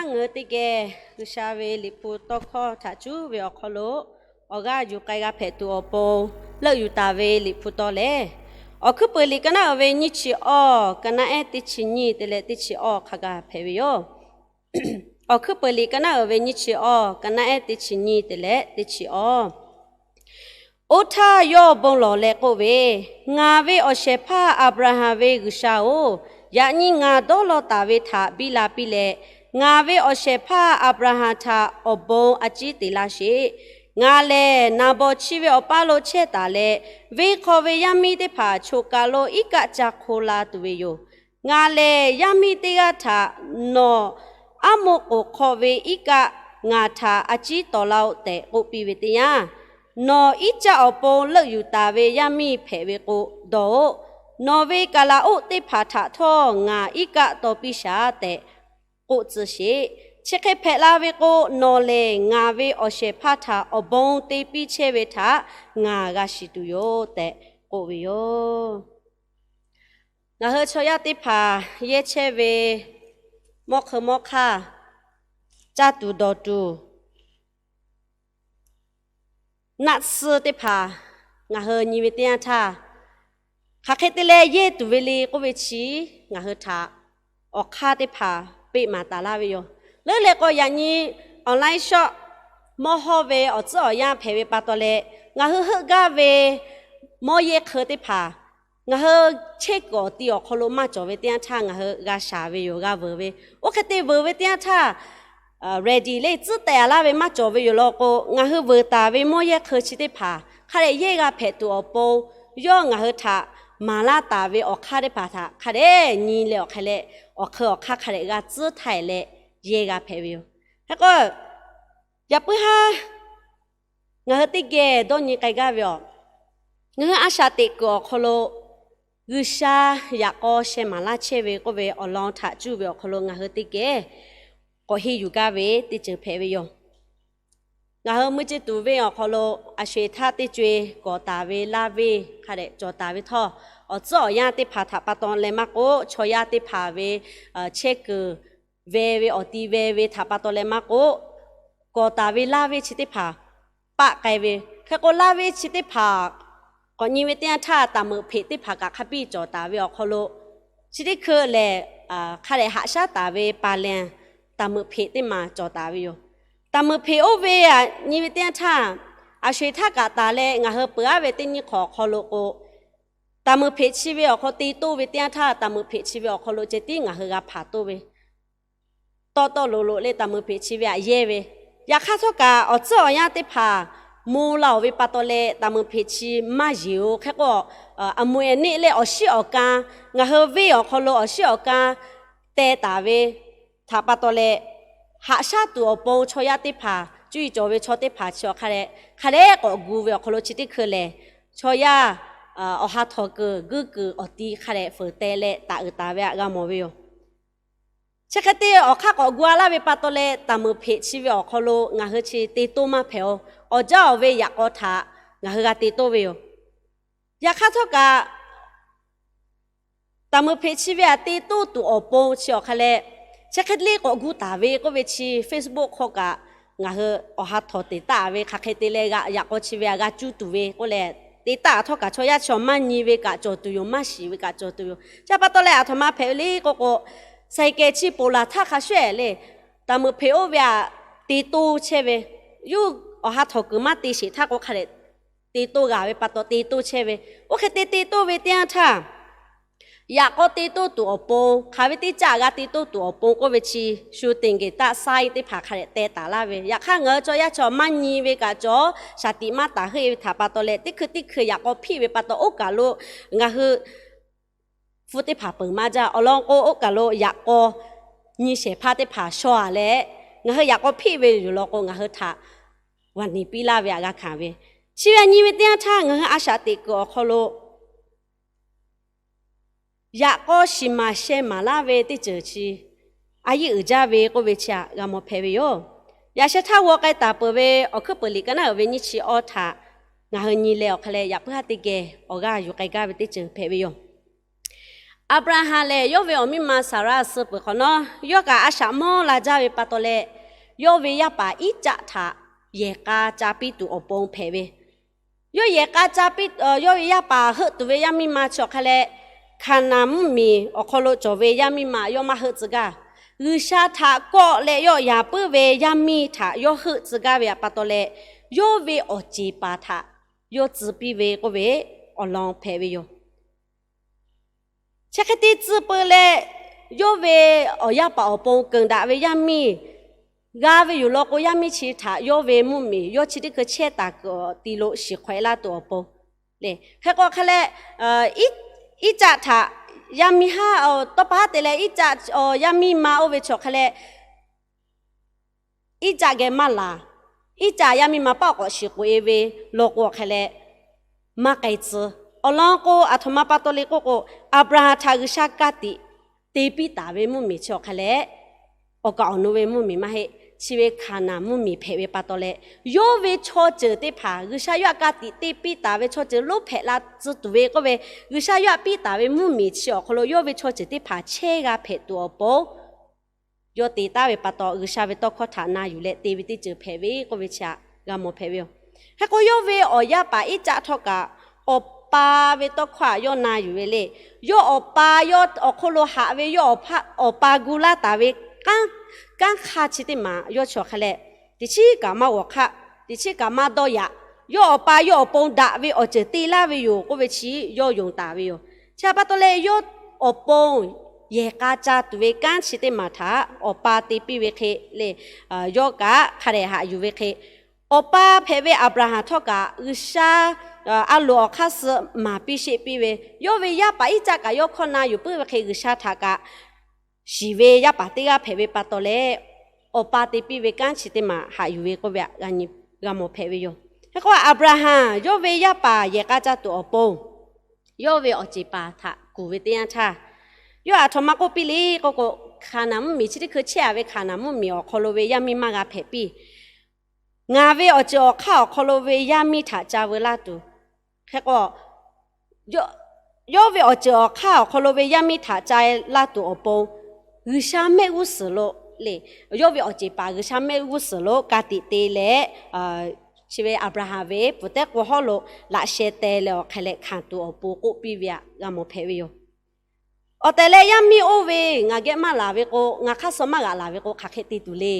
Ngaˬ hui teˇ geh G'uiˬsha ve Liꞈ hpu tawˇ hkawˇ htaꞈ cuˉ ve awˬ hk'aw lo awˬ g'aˇ yuˬ k'ai g'a hpehꞈ tuˬ awˬ pon leuˆ yuˬ taˍ ve Liꞈ hpu tawˇ lehˬ, Awˬ hkuiˉ peuˬ liꞈ ka naˉ uiˍ ve nyiˇ chi awˇ, ka naˉ ehˉ teˇ chi nyiˇ te leh teˇ chi awˇ hk'a gaˬ hpehꞈ ve yoˬ. Awˬ hkuiˉ peuˬ liꞈ ka naˉ uiˍ ve nyiˇ chi awˇ, ka naˉ ehˉ teˇ chi nyiˇ te leh teˇ chi awˇ. Oˇ htaˇ yawˇ bon lawˬ leh k'oˆ ve, Ngaˬ ve awˬ shehˍ hpaˇ Aˍbraˍhanˍ ve G'uiˬsha-oˬ, yaꞈ nyi ngaˬ dawˇ law taˍ ve htaꞈ biˇ la piˇ leh, ngaˬ ve awˬ shehˍ hpaˇ Aˍbraˍhanˍ htaꞈ awˬ bon a ciˉ te laˇ sheˍ. Ngaˬ lehˬ naˍ bawˍ chi ve awˬ paˇ lo chehˇ taˍ leh, venˇ hk'aw ve yaˇ miˇ teˇ hpaˍ choˬ kaˬ lo iˉ kaˆ ca hk'o la tuˬ ve yoˬ. Ngaˬ lehˬ yaˇ miˇ teˇ g'aˇ htaꞈ, Nawˬ aˉ moˍ k'oˍ hk'aw ve iˉ kaˆ ngaˬ htaꞈ a ciˉ tawˍ la-oˆ tehꞈ k'oˆ piˇ ve teˇ yanˇ, nawˬ Iˉcaˆ awˬ pon leuˆ yuˬ taˍ ve yaˇ miˇ hpehꞈ ve k'o, dawˬ-oꞈ. Nawˬ ve kaˍ laˍ oˆ teˇ hpaˍ htaꞈ htawˇ ngaˬ iˉ kaˆ taw piˇ shaˍ tehꞈ k'oˆ tcuh sheˍ. Chi hk'e hpehꞈ la ve k'o, nawˬ lehˬ ngaˬ ve awˬ shehˍ hpaˇ htaꞈ awˬ bon te piˇ chehˇ ve htaꞈ ngaˬ g'a shiˍ tuˬ yoˬ tehꞈ k'oˆ ve yoˬ. Ngaˬ hui chaw yaˇ teˇ hpaˍ yehˇ chehˇ ve mawˇ hk'eun mawˇ hk'aˇ, caˇ tuˬ dawˬ tuˬ, naˆ tsuhˇ teˇ hpaˍ ngaˬ hui nyi ve teˇ yanˇ htaˇ, hk'aˬ hk'e te leh yehˇ tuˬ ve le k'oˆ ve chi ngaˬ hui htaꞈ awˬ hk'aˇ teˇ hpaˍ peˆ maˍ taˍ laˇ ve yoˬ. Leuˉ leh k'o, yaꞈ nyi online shop mawˇ hawˇ ve awˬ tcuhˉ awˬ yanˇ hpehꞈ ve pa taw leh, ngaˬ hui heuˆ gaˇ ve mawˇ yehˇ hk'eun teˇ hpaˍ ngaˬ hui chehˇ kuiˬ awˬ ti awˬ hk'aw lo maˇ cawˬ ve teˇ yanˇ htaˇ ngaˬ hui g'a shaˍ ve yoˬ, g'a veuˬ ve. Oˇ hk'e te veuˬ ve teˇ yanˇ htaˇ, ready le tcuhˉ tehˍ laˇ ve maˇ cawˬ ve yoˬ law k'o, ngaˬ hui veuˬ taˍ ve mawˇ yehˇ hk'eun chi teˇ hpaˍ hk'a dehꞈ yehˇ g'a hpehꞈ tuˬ awˬ pon, yawˇ ngaˬ hui htaꞈ maˍ laˇ taˍ ve awˬ hk'aˇ teˇ hpaˍ htaꞈ hk'a dehꞈ nyi leh awˬ hk'e leh, awˬ hk'eun awˬ hk'aˇ hk'a dehꞈ g'a tcuhˉ htaˇ e leh yehˇ g'a hpehꞈ ve yoˬ. Hk'e k'o, yaꞈ puiˉ haˉ ngaˬ hui teˇ geh dawˇ nyi k'ai gaˇ ve aˬ, ngaˬ hui a shaꞈ teꞈ kuiˬ awˬ hk'aw lo G'uiˬsha yaꞈ k'aw sheh maˍ laˇ chehˇ ve k'oˆ ve awˬ lawn htaꞈ cuˇ ve awˬ hk'aw lo ngaˬ hui teˇ geh k'awꞈ henˇ yuˬ gaˇ ve teˇ ceuˬ hpehꞈ ve yoˬ. Ngaˬ hui mui ce tuˬ venˇ awˬ hk'aw lo a sho-eˬ htaˇ teˇ co-e kawˬ taˍ ve laˇ venˇ hk'a dehꞈ cawˬ taˍ ve htawˇ, awˬ tcuhˉ awˬ yanˇ teˇ hpaˍ htaꞈ pa taw leh maˇ k'oˆ, chaw yaˇ teˇ hpaˍ ve chehˇ kuiˬ veh ve awˬ ti veh ve htaꞈ pa taw leh maˇ k'oˆ, kawˬ taˍ ve laˇ venˇ chi teˇ hpaˍ paˆ k'ai ve. Hk'e k'o, laˇ venˇ chi teˇ hpaˍ k'awꞈ nyi ve teˇ yanˇ htaˇ, taˍ meuꞈ hpeꞈ teˇ hpaˍ kaꞈ hk'a piˇ cawˬ taˍ ve awˬ hk'aw lo, chi teˇ hkui lehˬ, hk'a dehꞈ haꞈ shaˉ taˍ ve pa leh, taˍ meuꞈ hpeꞈ teˇ maˬ cawˬ taˍ ve yoˬ. Taˍ meuꞈ hpeꞈ oˇ ve nyi ve teˇ yanˇ htaˇ, a sho-eˬ htaˇ kaꞈ taˍ leh ngaˬ hui peuˬ aˉ ve teˇ nyiˇ hk'awꞈ awˬ hk'aw lo k'o, taˍ meuꞈ hpeꞈ chi ve awˬ hk'aw te toˇ ve teˇ yanˇ htaˇ, taˍ meuꞈ hpeꞈ chi ve awˬ hk'aw lo ceh tiˉ ngaˬ hui g'a hpanˍ toˇ ve, tawˇ tawˇ loꞈ loꞈ leh taˍ meuꞈ hpeꞈ chi ve htaꞈ yehˇ ve. Yaꞈ hk'aˇ htawˇ kaꞈ awˬ tcuhˉ awˬ yanˇ teˇ hpaˍ mvuh la-oˬ ve pa taw leh taˍ meuꞈ hpeꞈ chi maˇ yeˬ-oˬ. Hk'e k'o, a mui a neˆ leh awˬ shiˉ awˬ kan, ngaˬ hui venˇ awˬ hk'aw lo awˬ shiˉ awˬ kan teh taˍ ve htaꞈ pa taw leh, haꞈ shaˉ tuˬ awˬ pon chaw yaˇ teˇ hpaˍ, cuˇ yiˍ cawˬ ve chaw teˇ hpaˍ chi awˬ hk'a dehꞈ hk'a dehꞈ k'awꞈ gu ve awˬ hk'aw lo chi teˇ hkui lehˬ, chaw yaˇ awˬ ha htawnˍ kuiˬ guiˇ kuiˬ awˬ ti hk'a dehꞈ feuˍ teh leh taˍ uiˍ taˍ ve htaꞈ g'a mawˬ ve yoˬ. Chi hk'e te awˬ hk'aˇ k'awꞈ gu a laˇ ve pa taw leh, taˍ meuꞈ hpeꞈ chi ve awˬ hk'aw lo ngaˬ hui chi te toˇ maˇ hpehꞈ-oˬ. Awˬ jaˇ awˬ ve yaꞈ k'aw htaꞈ ngaˬ hui g'a te toˇ ve yoˬ. Yaꞈ hk'aˇ htawˇ kaꞈ, taˍ meuꞈ hpeꞈ chi ve htaꞈ te toˇ tuˬ awˬ pon chi awˬ hk'a leh, chi hk'e te le k'awꞈ gu taˍ ve k'oˆ ve chi Facebook hk'aw kaꞈ ngaˬ hui awˬ ha htawnˍ teꞈ taˍ ve hk'aˬ hk'e te leh g'a yaꞈ k'aw chi ve htaꞈ g'a cuˇ tuˬ ve k'oˆ leh, te taˍ htawˇ kaꞈ chaw yaˇ chi awˬ maˇ nyi ve kaꞈ cawˬ tuˬ yoˬ, maˇ shiˍ ve kaꞈ cawˬ tuˬ yoˬ. Chi pa taw leh aˬ htoꞈ ma hpehꞈ ve le k'oˆ k'o, saiˍ kehˍ chi ponˬ laˬ htaˇ hk'a shuˍ leh, taˍ meuꞈ hpeꞈ oˇ ve htaꞈ te toˇ chehˇ ve, yawˇ awˬ ha htawnˍ kuiˬ maˇ te sheˍ htaˇ k'o hk'a dehꞈ te toˇ g'a ve pa taw te toˇ chehˇ ve. Oˇ hk'e te te toˇ ve teˇ yanˇ htaˇ, yaꞈ k'aw te toˇ tuˬ awˬ pon, hk'aˬ ve teˇ caˆ g'a te toˇ tuˬ awˬ pon k'oˆ ve chi, shu teˇ geh taˆ saiˉ teˇ hpaˍ hk'a dehꞈ teh taˍ laˇ ve. Yaꞈ hk'aˇ ngaˬ hui chaw yaˇ chi awˬ maˇ nyi ve kaꞈ cawˬ, shaˍ tiꞈ maˇ taˍ heuˆ ve htaꞈ pa taw leh, teˇ hkui teˇ hkui yaꞈ k'aw hpiˆ ve pa taw oˇ kaˬ lo ngaˬ hui hpu teˇ hpaˍ peuˬ maˇ jaˇ. Awˬ lawn k'o, oˇ kaˬ lo yaꞈ k'aw nyi shehˍ hpaˇ teˇ hpaˍ shaw-a leh, ngaˬ hui yaꞈ k'aw hpiˆ ve yoˬ law k'o, ngaˬ hui htaꞈ g'a niˍ piˇ laˇ ve htaꞈ g'a hkanˍ ve. Chi ve htaꞈ nyi ve teˇ yanˇ htaˇ, ngaˬ hui a shaꞈ teꞈ kuiˬ awˬ hk'aw lo yaꞈ k'aw shiˍ maˍ sheh maˍ laˇ ve teˇ ceuˬ chi a yiˉ uiˍ jaˇ ve k'oˆ ve chi htaꞈ g'a mawˬ hpehꞈ ve yoˬ. Yaꞈ sheh htaˇ g'aw k'ai taˍ peuˬ ve Awˬ hkuiˉ peuˬ liꞈ ka naˉ uiˍ ve nyiˇ chi awˇ htaꞈ ngaˬ hui nyi leh awˬ hk'a leh yaꞈ puiˉ haˉ teˇ geh awˬ g'aˇ yuˬ k'ai gaˇ ve teˇ ceuˬ hpehꞈ ve yoˬ. Aˍbraˍhanˍ lehˬ, yawˇ ve awˬ miˇ ma Saˍraˆ suh peuˬ hk'awꞈ nawˉ, yawˇ kaꞈ a shaꞈ mawˇ la jaˇ ve pa taw leh, yawˇ ve yaˇ paˍ Iˉcaˆ htaꞈ yehˬ k'a ca piˇ tuˬ awˬ pon hpehꞈ ve. Yawˇ yehˬ k'a ca piˇ, yawˇ ve yaˇ paˍ heuˆ tuˬ ve yaˇ miˇ ma chi awˬ hk'a leh, Hkaˍnanˍ mvuhˇmiˬ awˬ hk'aw lo cawˬ ve yaˇ miˇ ma yawˇ maˇ heuˆ tcuh gaˇ. G'uiˬsha htaꞈ kawˆ leh yawˇ yaˍ puiˉ ve yaˇ miˇ htaꞈ yawˇ heuˆ tcuh gaˇ ve pa taw leh, yawˇ ve awˬ ceˬ paˍ htaꞈ yawˇ tcuh piˇ ve k'oˆ ve awˬ lawn hpehꞈ ve yoˬ. Chi hk'e te tcuh peu leh, yawˇ ve awˬ yaˇ paˍ awˬ pon keunˍ daꞈ ve yaˇ miˇ g'a ve yoˬ law k'o, yaˇ miˇ chi htaꞈ yawˇ ve mvuhˇmiˬ yawˇ chi teˇ hkui chehˇ taˍ kuiˬ awˬ ti lo shiˍ hk'awꞈ e laˇ tuˬ awˬ pon le. Hk'e k'o hk'a leh, Iˉcaˆ htaꞈ yaˇ miˇ haˉ, tawˇ pa haˉ te leh Iˉcaˆ yaˇ miˇ ma oˇ ve chi awˬ hk'a leh, Iˉcaˆ geh maˇ laˬ. Iˉcaˆ yaˇ miˇ ma paˆ k'awꞈ shiˍ k'oꞈ e ve law k'o awˬ hk'a leh, maˇ k'ai tcuh. Awˬ lawn k'o, aˬ htoꞈ ma pa taw le k'oˆ k'o, Aˍbraˍhanˍ htaꞈ G'uiˬsha ka tiꞈ te piˇ taˍ ve mvuhˇmiˬ chi awˬ hk'a leh, awˬ kaˍ awˬ nu ve mvuhˇmiˬ maˇ heˆ. Chi ve Hkaˍnanˍ mvuhˇmiˬ hpehꞈ ve pa taw leh, yawˇ ve chaw ceuˬ teˇ hpaˍ G'uiˬsha yawˇ htaꞈ ka tiꞈ te piˇ taˍ ve chaw ceuˬ lonˉ hpehꞈ la tcuh tuˬ ve k'oˆ ve, G'uiˬsha yawˇ htaꞈ piˇ taˍ ve mvuhˇmiˬ chi awˬ hk'aw lo yawˇ ve chaw ceuˬ teˇ hpaˍ chehˇ g'a hpehꞈ tuˬ awˬ pon, yawˇ te taˍ ve pa taw G'uiˬsha ve tawˇ hkawˇ htaꞈ na yuˬ leh te ve teˇ ceuˬ hpehꞈ ve k'oˆ ve chi htaꞈ g'a mawˬ hpehꞈ ve yoˬ. Hk'e k'o, yawˇ ve awˬ yaˇ paˍ Iˉcaˆ htawˇ kaꞈ awˬ pa ve tawˇ hkawˇ htaꞈ yawˇ na yuˬ ve le. Yawˇ awˬ pa yawˇ awˬ hk'oˆ lo haꞈ ve yawˇ awˬ pa gu laˇ taˍ ve kanˉ hk'aˇ chi teˇ maˬ yawˇ chi awˬ hk'a leh, teꞈ chiˉ kaꞈ maˇ g'awˬ hk'aˆ, teꞈ chiˉ kaꞈ maˇ dawˇ yaꞈ. Yawˇ awˬ pa yawˇ awˬ pon daꞈ ve awˬ ceuˬ te laˇ ve yoˬ k'oˆ ve chi yawˇ yonˍ taˍ ve yoˬ. Chi pa taw leh yawˇ awˬ pon yehˬ k'a ca tuˬ ve kanˉ chi teˇ maˬ htaꞈ awˬ pa te piˇ ve hk'e le, yawˇ kaꞈ hk'a dehꞈ haꞈ yuˬ ve hk'e, awˬ pa hpehꞈ ve Aˍbraˍhanˍ htawˇ kaꞈ G'uiˬsha a loˍ awˬ hk'aˇ suh maˍ piˇ sheˆ piˇ ve, yawˇ ve yaˇ paˍ Iˉcaˆ kaꞈ yawˇ hkawˇ na yuˬ puiˉ ve hk'e G'uiˬsha htaꞈ kaꞈ shiˍ ve yaˇ paˍ teˇ g'aˇ hpehꞈ ve pa taw leh, awˬ pa te piˇ ve kanˉ chi teˇ maˬ haꞈ yuˬ ve k'oˆ ve htaꞈ g'a mawˬ hpehꞈ ve yoˬ. Hk'e k'o, Aˍbraˍhanˍ yawˇ ve yaˇ paˍ yehˬ k'a ca tuˬ awˬ pon, yawˇ ve awˬ ceˬ paˍ htaꞈ kuˬ ve teˇ yanˇ htaˇ, yawˇ aˬ htoꞈ ma k'oˆ piˇ le k'oˆ k'o, Hkaˍnanˍ mvuhˇmiˬ chi teˇ hkui chehˇ a ve Hkaˍnanˍ mvuhˇmiˬ awˬ hk'aw lo ve yaˇ miˇ maˇ g'a hpehꞈ piˇ. Ngaˬ ve awˬ ceuˬ awˬ hk'aˇ awˬ hk'aw lo ve yaˇ miˇ htaꞈ ca veu laˇ tuˬ, hk'e k'o, yawˇ ve awˬ ceuˬ awˬ hk'aˇ awˬ hk'aw lo ve yaˇ miˇ htaꞈ ca laˇ tuˬ awˬ pon, G'uiˬsha mehˆ g'uˇ suhˍ lo le, yawˇ ve awˬ ceˬ paˍ G'uiˬsha mehˆ g'uˇ suhˍ lo ka tiꞈ te leh, chi ve Aˍbraˍhanˍ ve pfuhˍ teˇ k'o hawˉ lo laꞈ sheh teh leh awˬ hk'e leh hkanˍ tuˬ awˬ pon k'oˆ piˇ ve htaꞈ g'a mawˬ hpehꞈ ve yoˬ. Awˬ tehˬ leh yaˇ miˇ oˇ ve ngaˬ geh maˇ laˬ ve k'o, ngaˬ hk'aˇ suh maˇ g'aꞈ laˬ ve k'o, hk'aˬ hk'e te tuˬ le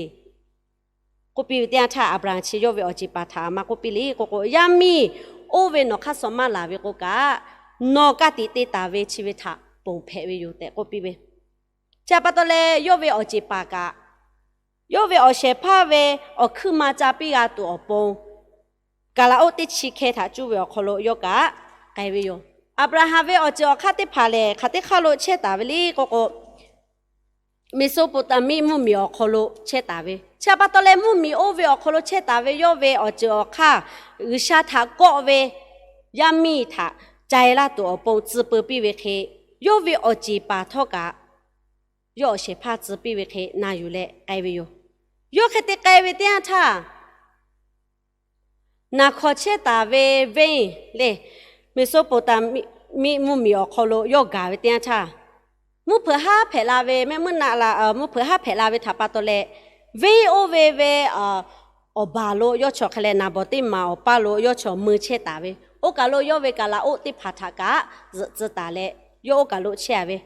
k'oˆ piˇ ve teˇ yanˇ htaˇ, Aˍbraˍhanˍ chi yawˇ ve awˬ ceˬ paˍ htaꞈ aˬ ma k'oˆ piˇ le k'oˆ k'o, yaˇ miˇ oˇ ve nawˬ hk'aˇ suh maˇ laˬ ve k'o kaꞈ, nawˬ ka tiꞈ te taˍ ve chi ve htaꞈ ponˬ hpehꞈ ve yoˬ tehꞈ k'oˆ piˇ ve. Chi pa taw leh yawˇ ve awˬ ceˬ paˍ kaꞈ, yawˇ ve awˬ shehˍ hpaˇ ve awˬ hkuiˉ ma ca piˇ g'a tuˬ awˬ pon, kaˍlaˍoˆ teˇ chi hkeh htaꞈ cuˇ ve awˬ hk'aw lo yawˇ kaꞈ k'ai ve yoˬ. Aˍbraˍhanˍ ve awˬ ceuˬ awˬ hk'aˇ teˇ hpaˍ lehˬ, hk'aˬ teˇ hk'aˇ lo chehˇ taˍ ve le k'oˆ k'o, Meˍsoˍpoˍtaˍmiˆ mvuhˇmiˬ awˬ hk'aw lo chehˇ taˍ ve. Chi pa taw leh mvuhˇmiˬ oˇ ve awˬ hk'aw lo chehˇ taˍ ve yawˇ ve awˬ ceuˬ awˬ hk'aˇ, G'uiˬsha htaꞈ kawˆ ve yaˇ miˇ htaꞈ ca e laˇ tuˬ awˬ pon tcuh peu piˇ ve hk'e, yawˇ ve awˬ ceˬ paˍ htawˇ kaꞈ yawˇ awˬ shehˍ hpaˇ tcuh piˇ ve hk'e na yuˬ leh k'ai ve yoˬ. Yawˇ hk'e te k'ai ve teˇ yanˇ htaˇ, naˬ hkawˍ chehˇ taˍ ve venˇ le, Meˍsoˍpoˍtaˍmiˆ mvuhˇmiˬ awˬ hk'aw lo yawˇ gaˬ ve teˇ yanˇ htaˇ, mvuhˇ hpeuꞈ haˉ hpehꞈ la ve, mehˆ meuˇ naˆ la, mvuhˇ hpeuꞈ haˉ hpehꞈ la ve htaꞈ pa taw leh, venˇ oˇ ve ve awˬ baˬ lo yawˇ chaw hk'a leh naˍ bawˍ teˇ maˬ awˬ paˇ lo yawˇ chaw mui chehˇ taˍ ve, oˇ kaˬ lo yawˇ ve kaˍlaˍoˆ teˇ hpaˍ htaꞈ kaꞈ zuhꞈ tcuh taˍ leh, yawˇ oˇ kaˬ lo chehˇ a ve,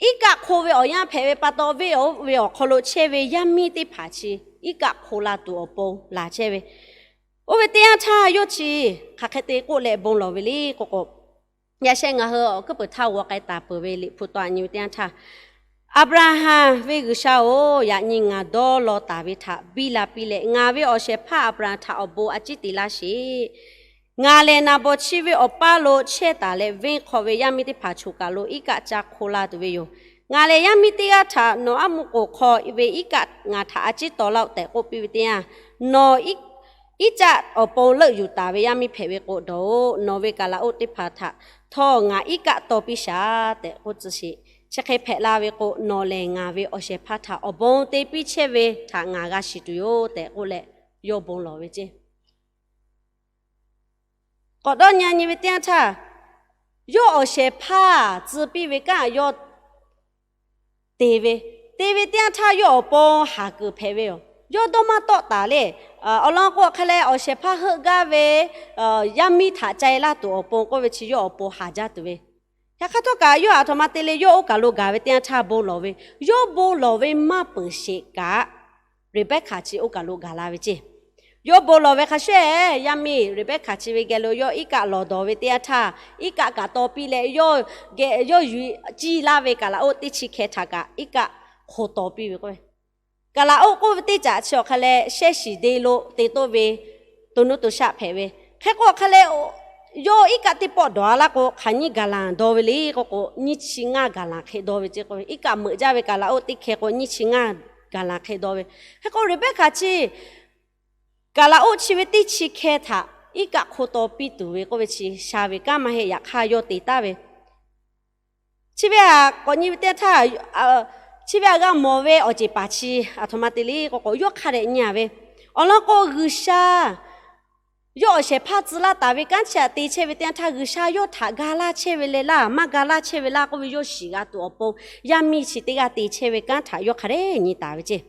iˉ kaˆ hk'o ve awˬ yanˇ hpehꞈ ve pa taw, venˇ oˇ ve awˬ hk'aw lo chehˇ ve yaˇ miˇ teˇ hpaˍ chi iˉ kaˆ hk'o la tuˬ awˬ pon laˬ chehˇ ve. Oˇ ve teˇ yanˇ htaˇ yawˇ chi hk'aˬ hk'e te k'oˆ leh bon lawˬ ve le k'oˆ k'o, yaꞈ sheh ngaˬ hui awˬ hkuiˉ peuˬ htaˇ g'aw k'ai taˍ peuˬ ve Liꞈ hpu tawˇ a nyi ve teˇ yanˇ htaˇ, Aˍbraˍhanˍ ve G'uiˬsha-oˬ, yaꞈ nyi ngaˬ dawˇ law taˍ ve htaꞈ biˇ la piˇ leh, ngaˬ ve awˬ shehˍ hpaˇ Aˍbraˍhanˍ htaꞈ awˬ bon a ciˉ te laˇ sheˍ. Ngaˬ lehˬ naˍ bawˍ chi ve awˬ paˇ lo chehˇ taˍ leh, venˇ hk'aw ve yaˇ miˇ teˇ hpaˍ choˬ kaˬ lo iˉ kaˆ ca hk'o la tuˬ ve yoˬ. Ngaˬ lehˬ yaˇ miˇ teˇ g'aˇ htaꞈ nawˬ aˉ muˇ k'oˍ hk'aw ve iˉ kaˆ ngaˬ htaꞈ a ciˉ taw laˇ-oˆ tehꞈ k'oˆ piˇ ve teˇ yanˇ, nawˬ iˉ caˆ awˬ pon leuˆ yuˬ taˍ ve yaˇ miˇ hpehꞈ ve k'o, dawˬ-oꞈ. Nawˬ ve kaˍlaˍoˆ teˇ hpaˍ htaꞈ htawˇ ngaˬ iˉ kaˆ taw piˇ shaˍ tehꞈ k'oˆ tcuh sheˍ. Chi hk'e hpehꞈ la ve k'o, nawˬ lehˬ ngaˬ ve awˬ shehˍ hpaˇ htaꞈ awˬ bon te piˇ chehˇ ve htaꞈ ngaˬ g'a shiˍ tuˬ yoˬ tehꞈ k'oˆ leh, yawˇ bon lawˬ ve ceˇ. K'awꞈ dawˇ nyi nyi ve teˇ yanˇ htaˇ, yawˇ awˬ shehˍ hpaˇ tcuh piˇ ve kanˉ yawˇ te ve, te ve teˇ yanˇ htaˇ yawˇ awˬ pon haˍ kuiˬ hpehꞈ ve yoˬ. Yawˇ dawˇ maˇ tawˆ taˍ le. Awˬ lawn k'o hk'e leh awˬ shehˍ hpaˇ heuˆ gaˇ ve yaˇ miˇ htaꞈ ca e laˇ tuˬ awˬ pon k'oˆ ve chi yawˇ awˬ pon haˍ jaˇ tuˬ ve. Yaꞈ hk'aˇ htawˇ kaꞈ yawˇ aˬ htoꞈ ma te le, yawˇ oˇ kaˬ lo gaˬ ve teˇ yanˇ htaˇ bon lawˬ ve, yawˇ bon lawˬ ve maˇ peuˬ sheˍ kaꞈ, Reˍbehˇhkaˍ chi oˇ kaˬ lo gaˬ la ve ceˇ. Yawˇ bon lawˬ ve hk'a shuˍ, yaˇ miˇ Reˍbehˇhkaˍ chi ve geh lo yawˇ iˉ kaˆ lawˬ dawˬ ve teˇ yanˇ htaˇ, iˉ kaˆ kaꞈ taw piˇ leh, yawˇ geh yawˇ yuˬ ciˇ laˇ ve kaˍlaˍoˆ teˇ chi hkeh htaꞈ kaꞈ iˉ kaˆ hk'aw taw piˇ ve k'o, kaˍlaˍoˆ k'oˆ ve teˇ caꞈ chi awˬ hk'a leh shehˇ shiˍ de lo te toˆ ve to nuˇ to shaˆ hpehꞈ ve. Hk'e k'o hk'a leh, yawˇ iˉ kaˆ teˇ pawˆ dawˬ a laˇ k'o, hk'aˬ nyiˇ gaˬ lanˍ dawˇ ve le k'oˆ k'o, nyiˇ chi ngaˇ gaˬ lanˍ hk'e dawˇ ve ceˇ k'o, iˉ kaˆ meuꞈ jaˇ ve kaˍlaˍoˆ teˇ hkeh k'o, nyiˇ chi ngaˇ gaˬ lanˍ hk'e dawˇ ve. Hk'e k'o Reˍbehˇhkaˍ chi kaˍlaˍoˆ chi ve teˇ chi hkeh htaꞈ iˉ kaˆ hk'aw taw piˇ tuˬ ve k'oˆ ve chi sha ve kanˉ maˇ heˆ. Yaꞈ hk'aˇ yawˇ te taˍ ve chi ve aꞈ k'awꞈ nyi ve teˇ yanˇ htaˇ, chi ve aꞈ g'a mawˬ ve awˬ ceˬ paˍ chi aˬ htoꞈ ma te le k'oˆ k'o, yawˇ hk'a dehꞈ nyi a ve. Awˬ lawn k'o, G'uiˬsha yawˇ awˬ shehˍ hpaˇ tcuh laˇ taˍ ve kanˉ chi aꞈ te chehˇ ve teˇ yanˇ htaˇ, G'uiˬsha yawˇ htaꞈ ga laˇ chehˇ ve le laˇ, maˇ ga laˇ chehˇ ve laˇ k'oˆ ve yawˇ shiˍ g'a tuˬ awˬ pon, yaˇ miˇ chi teˇ g'aˇ te chehˇ ve kanˉ htaꞈ yawˇ hk'a dehꞈ nyi taˍ ve ceˇ.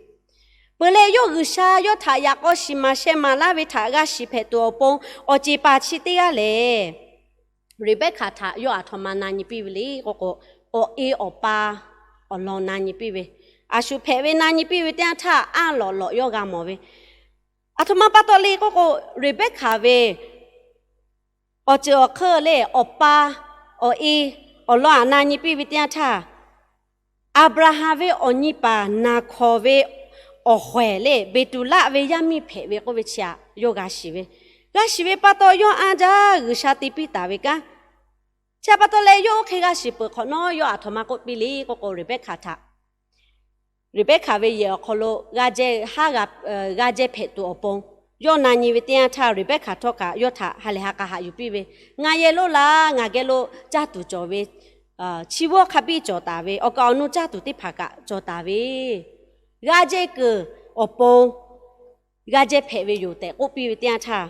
Peuˬ leh, yawˇ G'uiˬsha yawˇ htaꞈ yaꞈ k'aw shiˍ maˍ sheh maˍ laˇ ve htaꞈ g'a shiˍ hpehꞈ tuˬ awˬ pon, awˬ ceˬ paˍ chi teˇ g'aˇ lehˬ, Reˍbehˇhkaˍ htaꞈ yawˇ aˬ htoꞈ ma na nyi piˇ ve le k'oˆ k'o, awˬ e awˬ pa awˬ lawn na nyi piˇ ve, aˬ shuˍ hpehꞈ ve na nyi piˇ ve teˇ yanˇ htaˇ, anˇ lawꞈ lawꞈ yawˇ g'a mawˬ ve, aˬ htoꞈ ma pa taw le k'oˆ k'o, Reˍbehˇhkaˍ ve awˬ ceuˬ awˬ hk'eun le awˬ pa awˬ e awˬ lawn aꞈ na nyi piˇ ve teˇ yanˇ htaˇ, Aˍbraˍhanˍ ve awˬ nyi paˍ Naˍhkawˍ ve awˬ hawehˬ le Beˍtuˍlaˆ ve yaˇ miˇ hpehꞈ ve k'oˆ ve chi aꞈ yawˇ g'a shiˍ ve. G'a shiˍ ve pa taw, yawˇ anˇ jaˇ G'uiˬsha te piˇ taˍ ve kanˉ chi aꞈ pa taw leh, yawˇ oˇ hk'e g'a shiˍ peuˬ hk'awꞈ nawˉ, yawˇ aˬ htoꞈ ma k'oˆ piˇ le k'oˆ k'o, Reˍbehˇhkˍ htaꞈ, Reˍbehˇhkaˍ ve yehˬ awˬ hk'aw lo g'aˇ jehˇ haˉ g'a, g'aˇ jehˇ hpehꞈ tuˬ awˬ pon, yawˇ na nyi ve teˇ yanˇ htaˇ, Reˍbehˇhkaˍ htawˇ kaꞈ yawˇ htaꞈ ha lehˬ ha k'a haꞈ yuˬ piˇ ve, Ngaˬ yehˬ lo laˬ, ngaˬ geh lo caˇ tuˬ cawˬ ve, chi g'awˇ hk'a biˇ cawˬ taˍ ve, awˬ kaˍ awˬ nu caˇ tuˬ teˇ hpaˍ kaꞈ cawˬ taˍ ve, g'aˇ jehˇ kuiˬ awˬ pon g'aˇ jehˇ hpehꞈ ve yoˬ tehꞈ k'oˆ piˇ ve teˇ yanˇ htaˇ,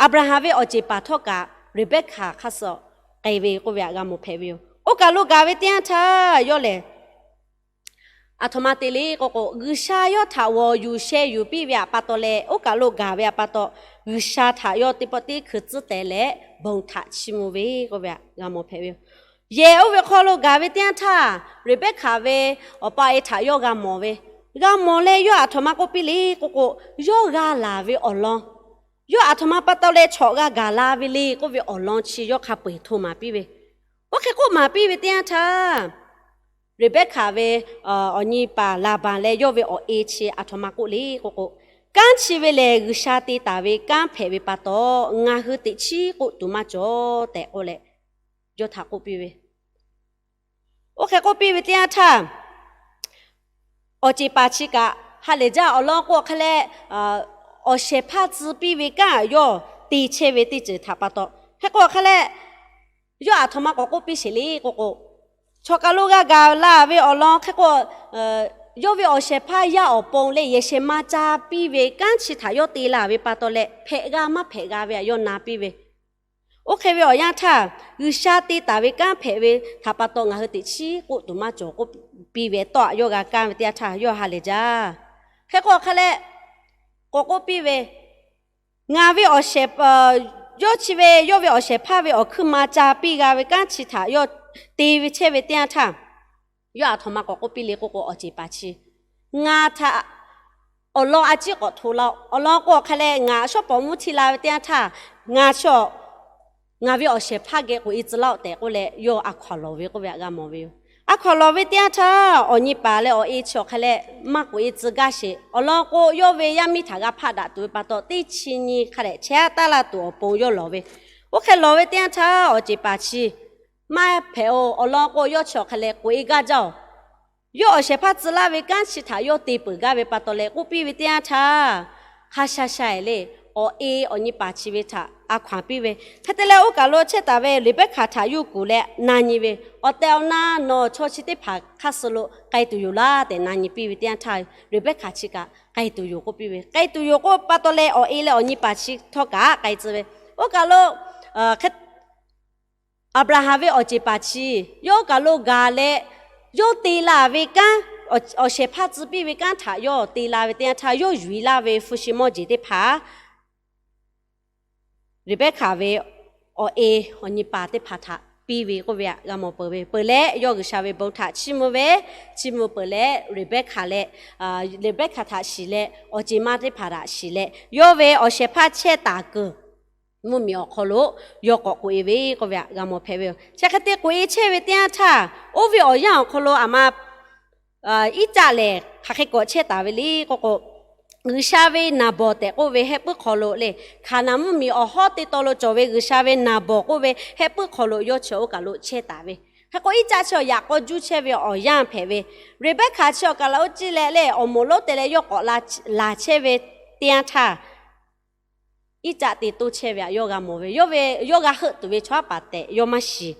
Aˍbraˍhanˍ ve awˬ ceˬ paˍ htawˇ kaꞈ Reˍbehˇhkaˍ hk'aˇ suh k'ai ve k'oˆ ve aꞈ g'a mawˬ hpehꞈ ve yoˬ. Oˇ kaˬ lo gaˬ ve teˇ yanˇ htaˇ yawˇ lehˬ, aˬ htoꞈ ma te le k'oˆ k'o, G'uiˬsha yawˇ htaꞈ g'awˬ yuˬ sheh yuˬ piˇ ve aꞈ pa taw leh, oˇ kaˬ lo gaˬ ve aꞈ pa taw, G'uiˬsha htaꞈ yawˇ teˇ pawˆ teˇ hkui tcuhˉ teh leh, bon htaꞈ chiˇ mvuh ve k'oˆ ve aꞈ g'a mawˬ hpehꞈ ve yoˬ. Yehˬ oˇ ve hk'aw lo gaˬ ve teˇ yanˇ htaˇ, Reˍbehˇhkaˍ ve awˬ pa e htaꞈ yawˇ g'a mawˬ ve, g'a mawˬ leh yawˇ aˬ htoꞈ ma k'oˆ piˇ le k'oˆ k'o, yawˇ g'a laˬ ve awˬ lawn, yawˇ aˬ htoꞈ ma pa taw leh chawꞈ g'a gaˬ la ve le k'oˆ ve awˬ lawn chi yawˇ hk'a peu-eˬ hto maˍ piˇ ve. Oˇ hk'e k'oˆ maˍ piˇ ve teˇ yanˇ htaˇ, Reˍbehˇhkaˍ ve awˬ nyi paˍ Laˍbanˍ leh yawˇ ve awˬ e chi aˬ htoꞈ ma k'oˆ le k'oˆ k'o, Kanˉ chi ve lehˬ G'uiˬsha te taˍ ve kanˉ hpehꞈ ve pa taw, ngaˬ hui teꞈ chiˉ k'oˆ tuˬ maˇ cawˬ tehꞈ k'oˆ leh, yawˇ htaꞈ k'oˆ piˇ ve. Oˇ hk'e k'oˆ piˇ ve teˇ yanˇ htaˇ, awˬ ceˬ paˍ chi kaꞈ ha lehˬ jaˇ. Awˬ lawn k'o hk'e leh, awˬ shehˍ hpaˇ tcuh piˇ ve kanˉ yawˇ te chehˇ ve teˇ ceuˬ htaꞈ pa taw, hk'e k'o hk'e leh, yawˇ aˬ htoꞈ ma k'awꞈ k'oˆ piˇ sheˍ le k'oˆ k'o, chaw kaˬ lo g'a gaˬ la ve awˬ lawn hk'e k'o, yawˇ ve awˬ shehˍ hpaˇ yaˇ awˬ pon leh yehˬ shehˍ ma ca piˇ ve kanˉ chi htaꞈ yawˇ te la ve pa taw leh, hpehꞈ g'a maˇ hpehꞈ g'a ve aꞈ yawˇ na piˇ ve. Oˇ hk'e ve awˬ yanˇ htaˇ, G'uiˬsha te taˍ ve kanˉ hpehꞈ ve htaꞈ pa taw ngaˬ hui teꞈ chiˉ k'oˆ tuˬ maˇ cawˬ k'oˆ piˇ ve tawˇ aꞈ yawˇ g'a kaˇ ve teˇ yanˇ htaˇ yawˇ ha lehˬ jaˇ. Hk'e k'o hk'e leh, k'awꞈ k'oˆ piˇ ve, Ngaˬ ve awˬ shehˍ, yawˇ chi ve yawˇ ve awˬ shehˍ hpaˇ ve awˬ hkuiˉ ma ca piˇ g'a ve kanˉ chi htaꞈ yawˇ te ve chehˇ ve teˇ yanˇ htaˇ, yawˇ aˬ htoꞈ ma k'awꞈ k'oˆ piˇ le k'oˆ k'o, awˬ ceˬ paˍ chi ngaˬ htaꞈ awˬ lawn a ciˉ k'awꞈ hto laˇ-oˆ. Awˬ lawn k'o hk'e leh, ngaˬ shawˉ pawˍ mvuhˇ hti la ve teˇ yanˇ htaˇ, ngaˬ chi ngaˬ ve awˬ shehˍ hpaˇ geh k'oꞈ e tcuh laˇ-oˆ tehꞈ k'oˆ leh, yawˇ a hkaw-anˬ lawˬ ve k'oˆ ve aꞈ g'a mawˬ ve yoˬ. A hkaw-anˬ lawˬ ve teˇ yanˇ htaˇ, awˬ nyi paˍ leh awˬ e chi awˬ hk'e leh maˇ k'oꞈ e tcuh gaˇ sheˍ. Awˬ lawn k'o, yawˇ ve yaˇ miˇ htaꞈ g'a hpaˆ daꞈ tuˬ ve pa taw, teˇ chi nyi hk'a dehꞈ chehˇ taˉ laˇ tuˬ awˬ pon yawˇ lawˬ ve. Oˇ hk'e lawˬ ve teˇ yanˇ htaˇ, awˬ ceˬ paˍ chi maˇ hpehꞈ-oˬ. Awˬ lawn k'o, yawˇ chi awˬ hk'e leh k'oꞈ e gaˇ jaˇ-oˬ. Yawˇ awˬ shehˍ hpaˇ tcuh laˇ ve kanˉ chi htaꞈ yawˇ te peuˬ gaˇ ve pa taw leh k'oˆ piˇ ve teˇ yanˇ htaˇ, hk'a sha sha-eˬ le, awˬ e awˬ nyi paˍ chi ve htaꞈ a hkaw-anˬ piˇ ve. Hk'e te leh, oˇ kaˬ lo chehˇ taˍ ve Reˍbehˇhkaˍ htaꞈ yuˇ kuˬ leh na nyi ve, Awˬ tehˬ awˬ na nawˬ chaw chi teˇ hpaˍ hk'aˇ suh lo k'ai tuˬ yoˬ laˇ tehꞈ na nyi piˇ ve teˇ yanˇ htaˇ, Reˍbehˇhkaˍ chi kaꞈ k'ai tuˬ yoˬ k'oˆ piˇ ve. K'ai tuˬ yoˬ k'oˆ pa taw leh, awˬ e leh awˬ nyi paˍ chi htawˇ kaꞈ k'ai tcuh ve. Oˇ kaˬ lo hk'e Aˍbraˍhanˍ ve awˬ ceˬ paˍ chi yawˇ kaˬ lo gaˬ leh, yawˇ te la ve kanˉ, awˬ shehˍ hpaˇ tcuh piˇ ve kanˉ htaꞈ yawˇ te la ve teˇ yanˇ htaˇ, yawˇ yuˬ e laˇ ve hpu shi mawˇ jeˬ teˇ hpaˍ Reˍbehˇhkaˍ ve awˬ e awˬ nyi paˍ teˇ hpaˍ htaꞈ piˇ ve k'oˆ ve htaꞈ g'a mawˬ peuˬ ve. Peuˬ leh yawˇ G'uiˬsha ve bon htaꞈ chiˇ mvuh ve, chiˇ mvuh peuˬ leh Reˍbehˇhkaˍ leh, Reˍbehˇhkaˍ htaꞈ shiˍ leh awˬ ceˬ ma teˇ hpaˍ htaꞈ shiˍ leh, yawˇ ve awˬ shehˍ hpaˇ chehˇ taˍ kuiˬ mvuhˇmiˬ awˬ hk'aw lo yawˇ k'awꞈ k'oꞈ e ve k'oˆ ve htaꞈ g'a mawˬ hpehꞈ ve yoˬ. Chi hk'e te k'oꞈ e chehˇ ve teˇ yanˇ htaˇ, oˇ ve awˬ yanˇ awˬ hk'aw lo aˬ ma Iˉcaˆ lehˬ hk'aˬ hk'e k'awꞈ chehˇ taˍ ve le k'oˆ k'o, G'uiˬsha ve naˍ bawˍ tehꞈ k'oˆ ve heh puiˉ hk'aw lo le, Hkaˍnanˍ mvuhˇmiˬ awˬ hawˉ teˇ taw lo cawˬ ve G'uiˬsha ve naˍ bawˍ k'oˆ ve heh puiˉ hk'aw lo yawˇ chi oˇ kaˬ lo chehˇ taˍ ve. Hk'e k'o, Iˉcaˆ chi awˬ yaꞈ k'aw juˇ chehˇ ve awˬ yanˇ hpehꞈ ve. Reˍbehˇhkaˍ chi awˬ kaˬ lo oˇ ciˇ leh le, awˬ moˍ lonˉ te leh yawˇ k'awꞈ la chehˇ ve teˇ yanˇ htaˇ, Iˉcaˆ te toˇ chehˇ ve htaꞈ yawˇ g'a mawˬ ve. Yawˇ ve, yawˇ g'a heuˆ tuˬ ve chaw haˉ paˍ tehꞈ yawˇ maˇ shiˍ.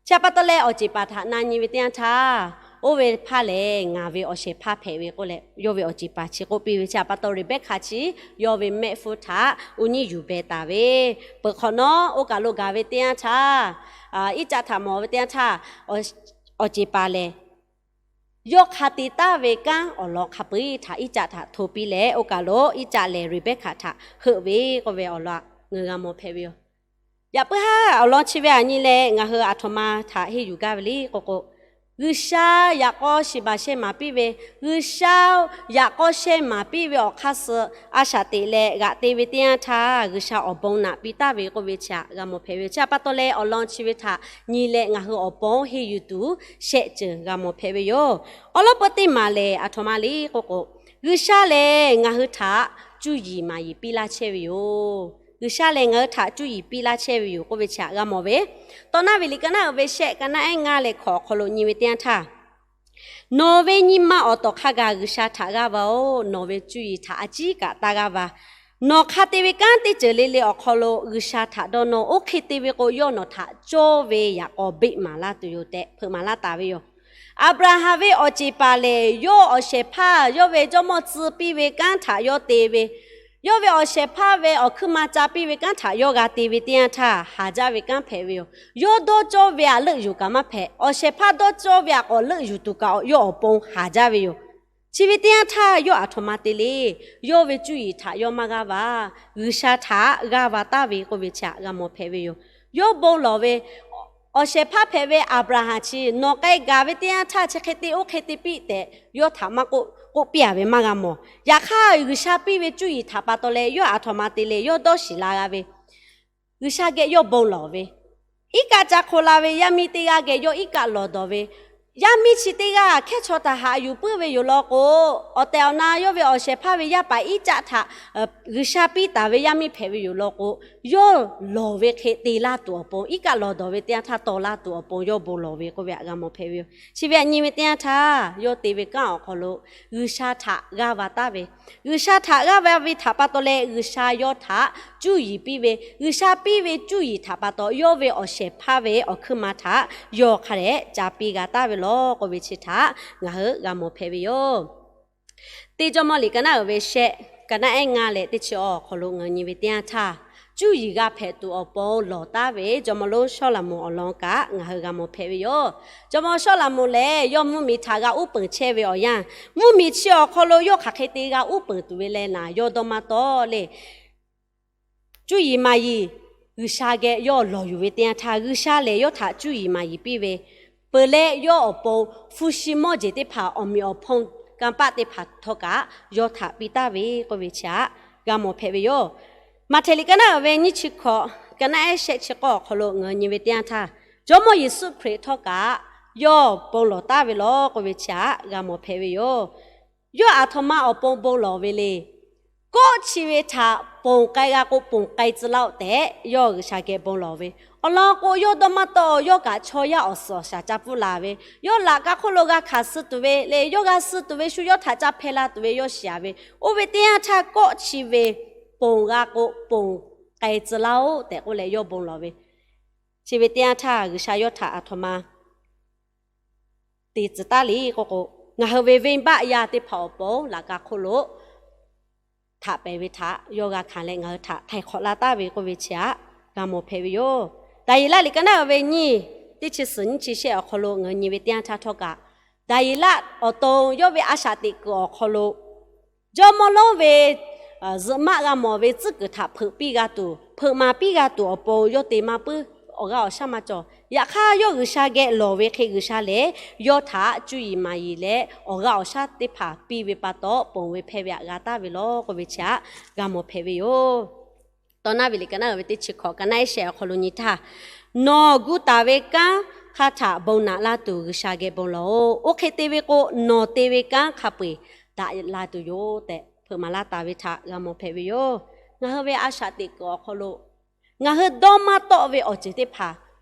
Chi htaꞈ pa taw leh awˬ ceˬ paˍ htaꞈ na nyi ve teˇ yanˇ htaˇ, oˇ ve hpaˇ lehˬ ngaˬ ve awˬ shehˍ hpaˇ hpehꞈ ve k'oˆ leh, yawˇ ve awˬ ceˬ paˍ chi k'oˆ piˇ ve. Chi htaꞈ pa taw Reˍbehˇhkaˍ chi yawˇ ve mehˆ hpfuhˇ htaꞈ uˉ nyiˉ yuˬ beh taˍ ve. Peuˬ hk'awꞈ nawˉ oˇ kaˬ lo gaˬ ve teˇ yanˇ htaˇ, Iˉcaˆ htaꞈ mawˬ ve teˇ yanˇ htaˇ, awˬ ceˬ paˍ lehˬ yawˇ hk'a te taˍ ve kanˉ awˬ lawn hk'a peu-eˬ htaꞈ Iˉcaˆ htaꞈ hto piˇ leh, oˇ kaˬ lo Iˉcaˆ lehˬ Reˍbehˇhkaˍ htaꞈ heuˆ ve k'oˆ ve awˬ lawn ngaˬ hui g'a mawˬ hpehꞈ ve yoˬ. Yaꞈ puiˉ haˉ awˬ lawn chi ve aꞈ nyi leh ngaˬ hui aˬ htoꞈ ma htaꞈ henˇ yuˬ gaˇ ve le k'oˆ k'o, G'uiˬsha yaꞈ k'aw shiˍ baˬ shehˇ maˍ piˇ ve, G'uiˬsha yaꞈ k'aw shehˇ maˍ piˇ ve awˬ hk'aˇ suh a shaꞈ teꞈ leh g'aꞈ te ve teˇ yanˇ htaˇ, G'uiˬsha awˬ bon naꞈ piˇ taˍ ve k'oˆ ve chi htaꞈ g'a mawˬ hpehꞈ ve yoˬ. Chi htaꞈ pa taw leh awˬ lawn chi ve htaꞈ nyi leh ngaˬ hui awˬ pon henˇ yuˬ tuˬ shehˆ ceuˬ g'a mawˬ hpehꞈ ve yoˬ. Awˬ lawn peu teˇ maˬ lehˬ aˬ htoꞈ ma le k'oˆ k'o, G'uiˬsha lehˬ ngaˬ hui htaꞈ cuˇ yiˍ maˍ yiˍ piˇ laˇ chehˇ ve yoˬ. G'uiˬsha lehˬ ngaˬ hui htaꞈ cuˇ yiˍ piˇ laˇ chehˇ ve yoˬ k'oˆ ve chi htaꞈ g'a mawˬ ve. Tawˇ naˉ ve liꞈ ka naˉ uiˍ ve shehˆ, ka naˉ ehˉ ngaˇ leh hkawꞈ awˬ hk'aw lo nyi ve teˇ yanˇ htaˇ, Nawˬ ve nyi ma awˬ tawˍ hk'a gaˬ G'uiˬsha htaꞈ g'aˇ va-oˬ. Nawˬ ve cuˇ yiˍ htaꞈ a ciˉ kaꞈ taˇ g'aˇ va. Nawˬ hk'a te ve kanˉ teˇ ceuˬ le le awˬ hk'aw lo G'uiˬsha htaꞈ dawˇ nawˇ-oˬ. Oˇ hk'e te ve k'o, yawˇ nawˬ htaꞈ cawˇ ve yaꞈ k'aw beˆ maˍ laˇ tuˬ yoˬ tehꞈ hpeuꞈ maˍ laˇ taˍ ve yoˬ. Aˍbraˍhanˍ ve awˬ ceˬ paˍ lehˬ, yawˇ awˬ shehˍ hpaˇ yawˇ ve jawˇmawˇ tcuh piˇ ve kanˉ htaꞈ yawˇ te ve, yawˇ ve awˬ shehˍ hpaˇ ve awˬ hkuiˉ ma ca piˇ ve kanˉ htaꞈ yawˇ g'a te ve teˇ yanˇ htaˇ, haˍ jaˇ ve kanˉ hpehꞈ ve yoˬ. Yawˇ dawˇ cawˇ ve htaꞈ leuˆ yuˬ kaꞈ maˇ hpehꞈ. Awˬ shehˍ hpaˇ dawˇ cawˇ ve htaꞈ k'awꞈ leuˆ yuˬ tuˬ kaꞈ yawˇ awˬ pon haˍ jaˇ ve yoˬ. Chi ve teˇ yanˇ htaˇ yawˇ aˬ htoꞈ ma te le. Yawˇ ve cuˇ yiˍ htaꞈ yawˇ maˇ g'aˇ va. G'uiˬsha htaꞈ g'aˇ va taˍ ve k'oˆ ve chi htaꞈ g'a mawˬ hpehꞈ ve yoˬ. Yawˇ bon lawˬ ve, awˬ shehˍ hpaˇ hpehꞈ ve Aˍbraˍhanˍ chi nawˬ k'ai gaˬ ve teˇ yanˇ htaˇ chi hk'e te oˇ hk'e te piˇ tehꞈ yawˇ htaꞈ maˇ k'oˆ piˇ-a ve maˇ g'a mawˬ. Yaꞈ hk'aˇ G'uiˬsha piˇ ve cuˇ yiˍ htaꞈ pa taw leh yawˇ aˬ htoꞈ ma te le, yawˇ dawˇ shiˍ la g'a ve, G'uiˬsha geh yawˇ bon lawˬ ve, iˉ kaˆ ca hk'oˆ la ve yaˇ miˇ teˇ g'aˇ geh yawˇ iˉ kaˆ lawˬ dawˬ ve, yaˇ miˇ chi teˇ g'aˇ hkehˉ chaw htaꞈ haꞈ yuˬ puiˉ ve yoˬ law k'o, awˬ tehˬ awˬ na yawˇ ve awˬ shehˍ hpaˇ ve yaˇ paˍ Iˉcaˆ htaꞈ G'uiˬsha piˇ taˍ ve yaˇ miˇ hpehꞈ ve yoˬ law k'o, yawˇ lawˬ ve hk'e te laˇ tuˬ awˬ pon, iˉ kaˆ lawˬ dawˬ ve teˇ yanˇ htaˇ taw laˇ tuˬ awˬ pon yawˇ bon lawˬ ve k'oˆ ve htaꞈ g'a mawˬ hpehꞈ ve yoˬ. Chi ve htaꞈ nyi ve teˇ yanˇ htaˇ yawˇ te ve kanˉ awˬ hk'aw lo G'uiˬsha htaꞈ g'aˇ va taˍ ve, G'uiˬsha htaꞈ g'aˇ va ve htaꞈ pa taw leh G'uiˬsha yawˇ htaꞈ cuˇ yiˍ piˇ ve, G'uiˬsha piˇ ve cuˇ yiˍ htaꞈ pa taw yawˇ ve awˬ shehˍ hpaˇ ve awˬ hkuiˉ ma htaꞈ yawˇ hk'a dehꞈ ca piˇ g'a taˍ ve law k'oˆ ve chi htaꞈ ngaˬ hui g'a mawˬ hpehꞈ ve yoˬ. Teˇ Jawˇmawˇ liꞈ ka naˉ uiˍ ve shehˆ, ka naˉ ehˉ ngaˇ leh teˇ chi awˬ hk'aw lo ngaˬ hui nyi ve teˇ yanˇ htaˇ, cuˇ yiˍ g'a hpehꞈ tuˬ awˬ pon lawˬ taˍ ve jawˇmawˇ lonˉ Sawˉlaꞈmonˍ awˬ lawn kaꞈ ngaˬ hui g'a mawˬ hpehꞈ ve yoˬ. Jawˇmawˇ Sawˉlaꞈmonˍ lehˬ yawˇ mvuhˇmiˬ htaꞈ g'a uˉ peunˍ chehˇ ve awˬ yanˇ, mvuhˇmiˬ chi awˬ hk'aw lo yawˇ hk'aˬ hk'e te g'a uˉ peunˍ tuˬ ve leh naˍ, yawˇ dawˇ maˇ tawˆ le. Cuˇ yiˍ maˍ yiˍ G'uiˬsha geh yawˇ lawˬ yuˬ ve teˇ yanˇ htaˇ, G'uiˬsha lehˬ yawˇ htaꞈ cuˇ yiˍ maˍ yiˍ piˇ ve, peuˬ leh yawˇ awˬ pon hpu shi mawˇ jeˬ teˇ hpaˍ awˬ meꞈ awˬ hponˇ kanˇ paˆ teˇ hpaˍ htawˇ kaꞈ yawˇ htaꞈ piˇ taˍ ve k'oˆ ve chi htaꞈ g'a mawˬ hpehꞈ ve yoˬ. Maꞈhtehˍ liꞈ ka naˉ uiˍ ve nyiˇ chi hkawꞈ, ka naˉ ehˉ shehˆ chi k'awˇ awˬ hk'aw lo ngaˬ hui nyi ve teˇ yanˇ htaˇ, Jawˇmawˇ Yeˍsuˆ Hkriꞈ htawˇ kaꞈ yawˇ bon lawˬ taˍ ve law k'oˆ ve chi htaꞈ g'a mawˬ hpehꞈ ve yoˬ. Yawˇ aˬ htoꞈ ma awˬ pon bon lawˬ ve le. Kawˆ chi ve htaꞈ ponˬ k'ai g'a k'o, ponˬ k'ai tcuh laˇ-oˆ tehꞈ yawˇ G'uiˬsha geh bon lawˬ ve. Awˬ lawn k'o, yawˇ dawˇ maˇ tawˆ, yawˇ kaꞈ chaw yaˇ awˬ suhˍ awˬ shaˍ ca pfuhˇ la ve, yawˇ laꞈ ka hk'oˆ lo g'a hkanˍ suh tuˬ ve le, yawˇ g'a suh tuˬ ve shu yawˇ htaꞈ ca hpehˇ la tuˬ ve yawˇ shiˍ-a ve. Oˇ ve teˇ yanˇ htaˇ kawˆ chi ve ponˬ g'a k'o, ponˬ k'ai tcuh laˇ-oˆ tehꞈ k'oˆ leh yawˇ bon lawˬ ve. Chi ve teˇ yanˇ htaˇ G'uiˬsha yawˇ htaꞈ aˬ htoꞈ ma te tcuh taˉ le k'oˆ k'o, ngaˬ hui ve venˇbaˆ yaˇ teˇ hpaˍ awˬ pon laꞈ ka hk'oˆ lo htaꞈ pehˍ ve htaꞈ yawˇ g'a hkanˍ leh ngaˬ hui htaꞈ htaiˍ hk'awꞈ la taˍ ve k'oˆ ve chi htaꞈ g'a mawˬ hpehꞈ ve yoˬ. Daˍyeˍlaˆ liꞈ ka naˉ ve nyiˇ, teˇ chi suhˍ nyiˇ chi shehˆ awˬ hk'aw lo ngaˬ hui nyi ve teˇ yanˇ htaˇ htawˇ kaꞈ, Daˍyeˍlaˆ awˬ to yawˇ ve a shaꞈ teꞈ kuiˬ awˬ hk'aw lo jawˇmawˇ lonˉ ve zuhꞈ maˆ g'a mawˬ ve tcuhˉ kuiˬ htaꞈ hpeuꞈ piˇ g'a tuˬ, hpeuꞈ maˍ piˇ g'a tuˬ awˬ pon yawˇ te maˇ puiˉ, awˬ g'aˇ awˬ shaˉ maˇ cawˬ. Yaꞈ hk'aˇ, yawˇ G'uiˬsha geh lawˬ ve hk'e G'uiˬsha lehˬ yawˇ htaꞈ cuˇ yiˍ maˍ yiˍ leh awˬ g'aˇ awˬ shaˉ teˇ hpaˍ piˇ ve pa taw, ponˬ ve hpehˇ ve htaꞈ g'a taˍ ve lawˬ k'oˆ ve chi htaꞈ g'a mawˬ hpehꞈ ve yoˬ. Tawˇ naˉ ve liꞈ ka naˉ ve teˇ chi hkawꞈ ka naˉ shehˆ awˬ hk'aw lo nyi htaˇ, Nawˬ gu taˍ ve kanˉ hk'a htaꞈ bon naꞈ la tuˬ G'uiˬsha geh bon lawˬ-oꞈ. Oˇ hk'e te ve k'o, nawˬ te ve kanˉ hk'a peu-eˬ daꞈ la tuˬ yoˬ tehꞈ hpeuꞈ maˍ laˇ taˍ ve htaꞈ g'a mawˬ hpehꞈ ve yoˬ. Ngaˬ hui ve a shaꞈ teꞈ kuiˬ awˬ hk'aw lo ngaˬ hui dawˇ maˇ tawˆ ve awˬ ceuˬ teˇ hpaˍ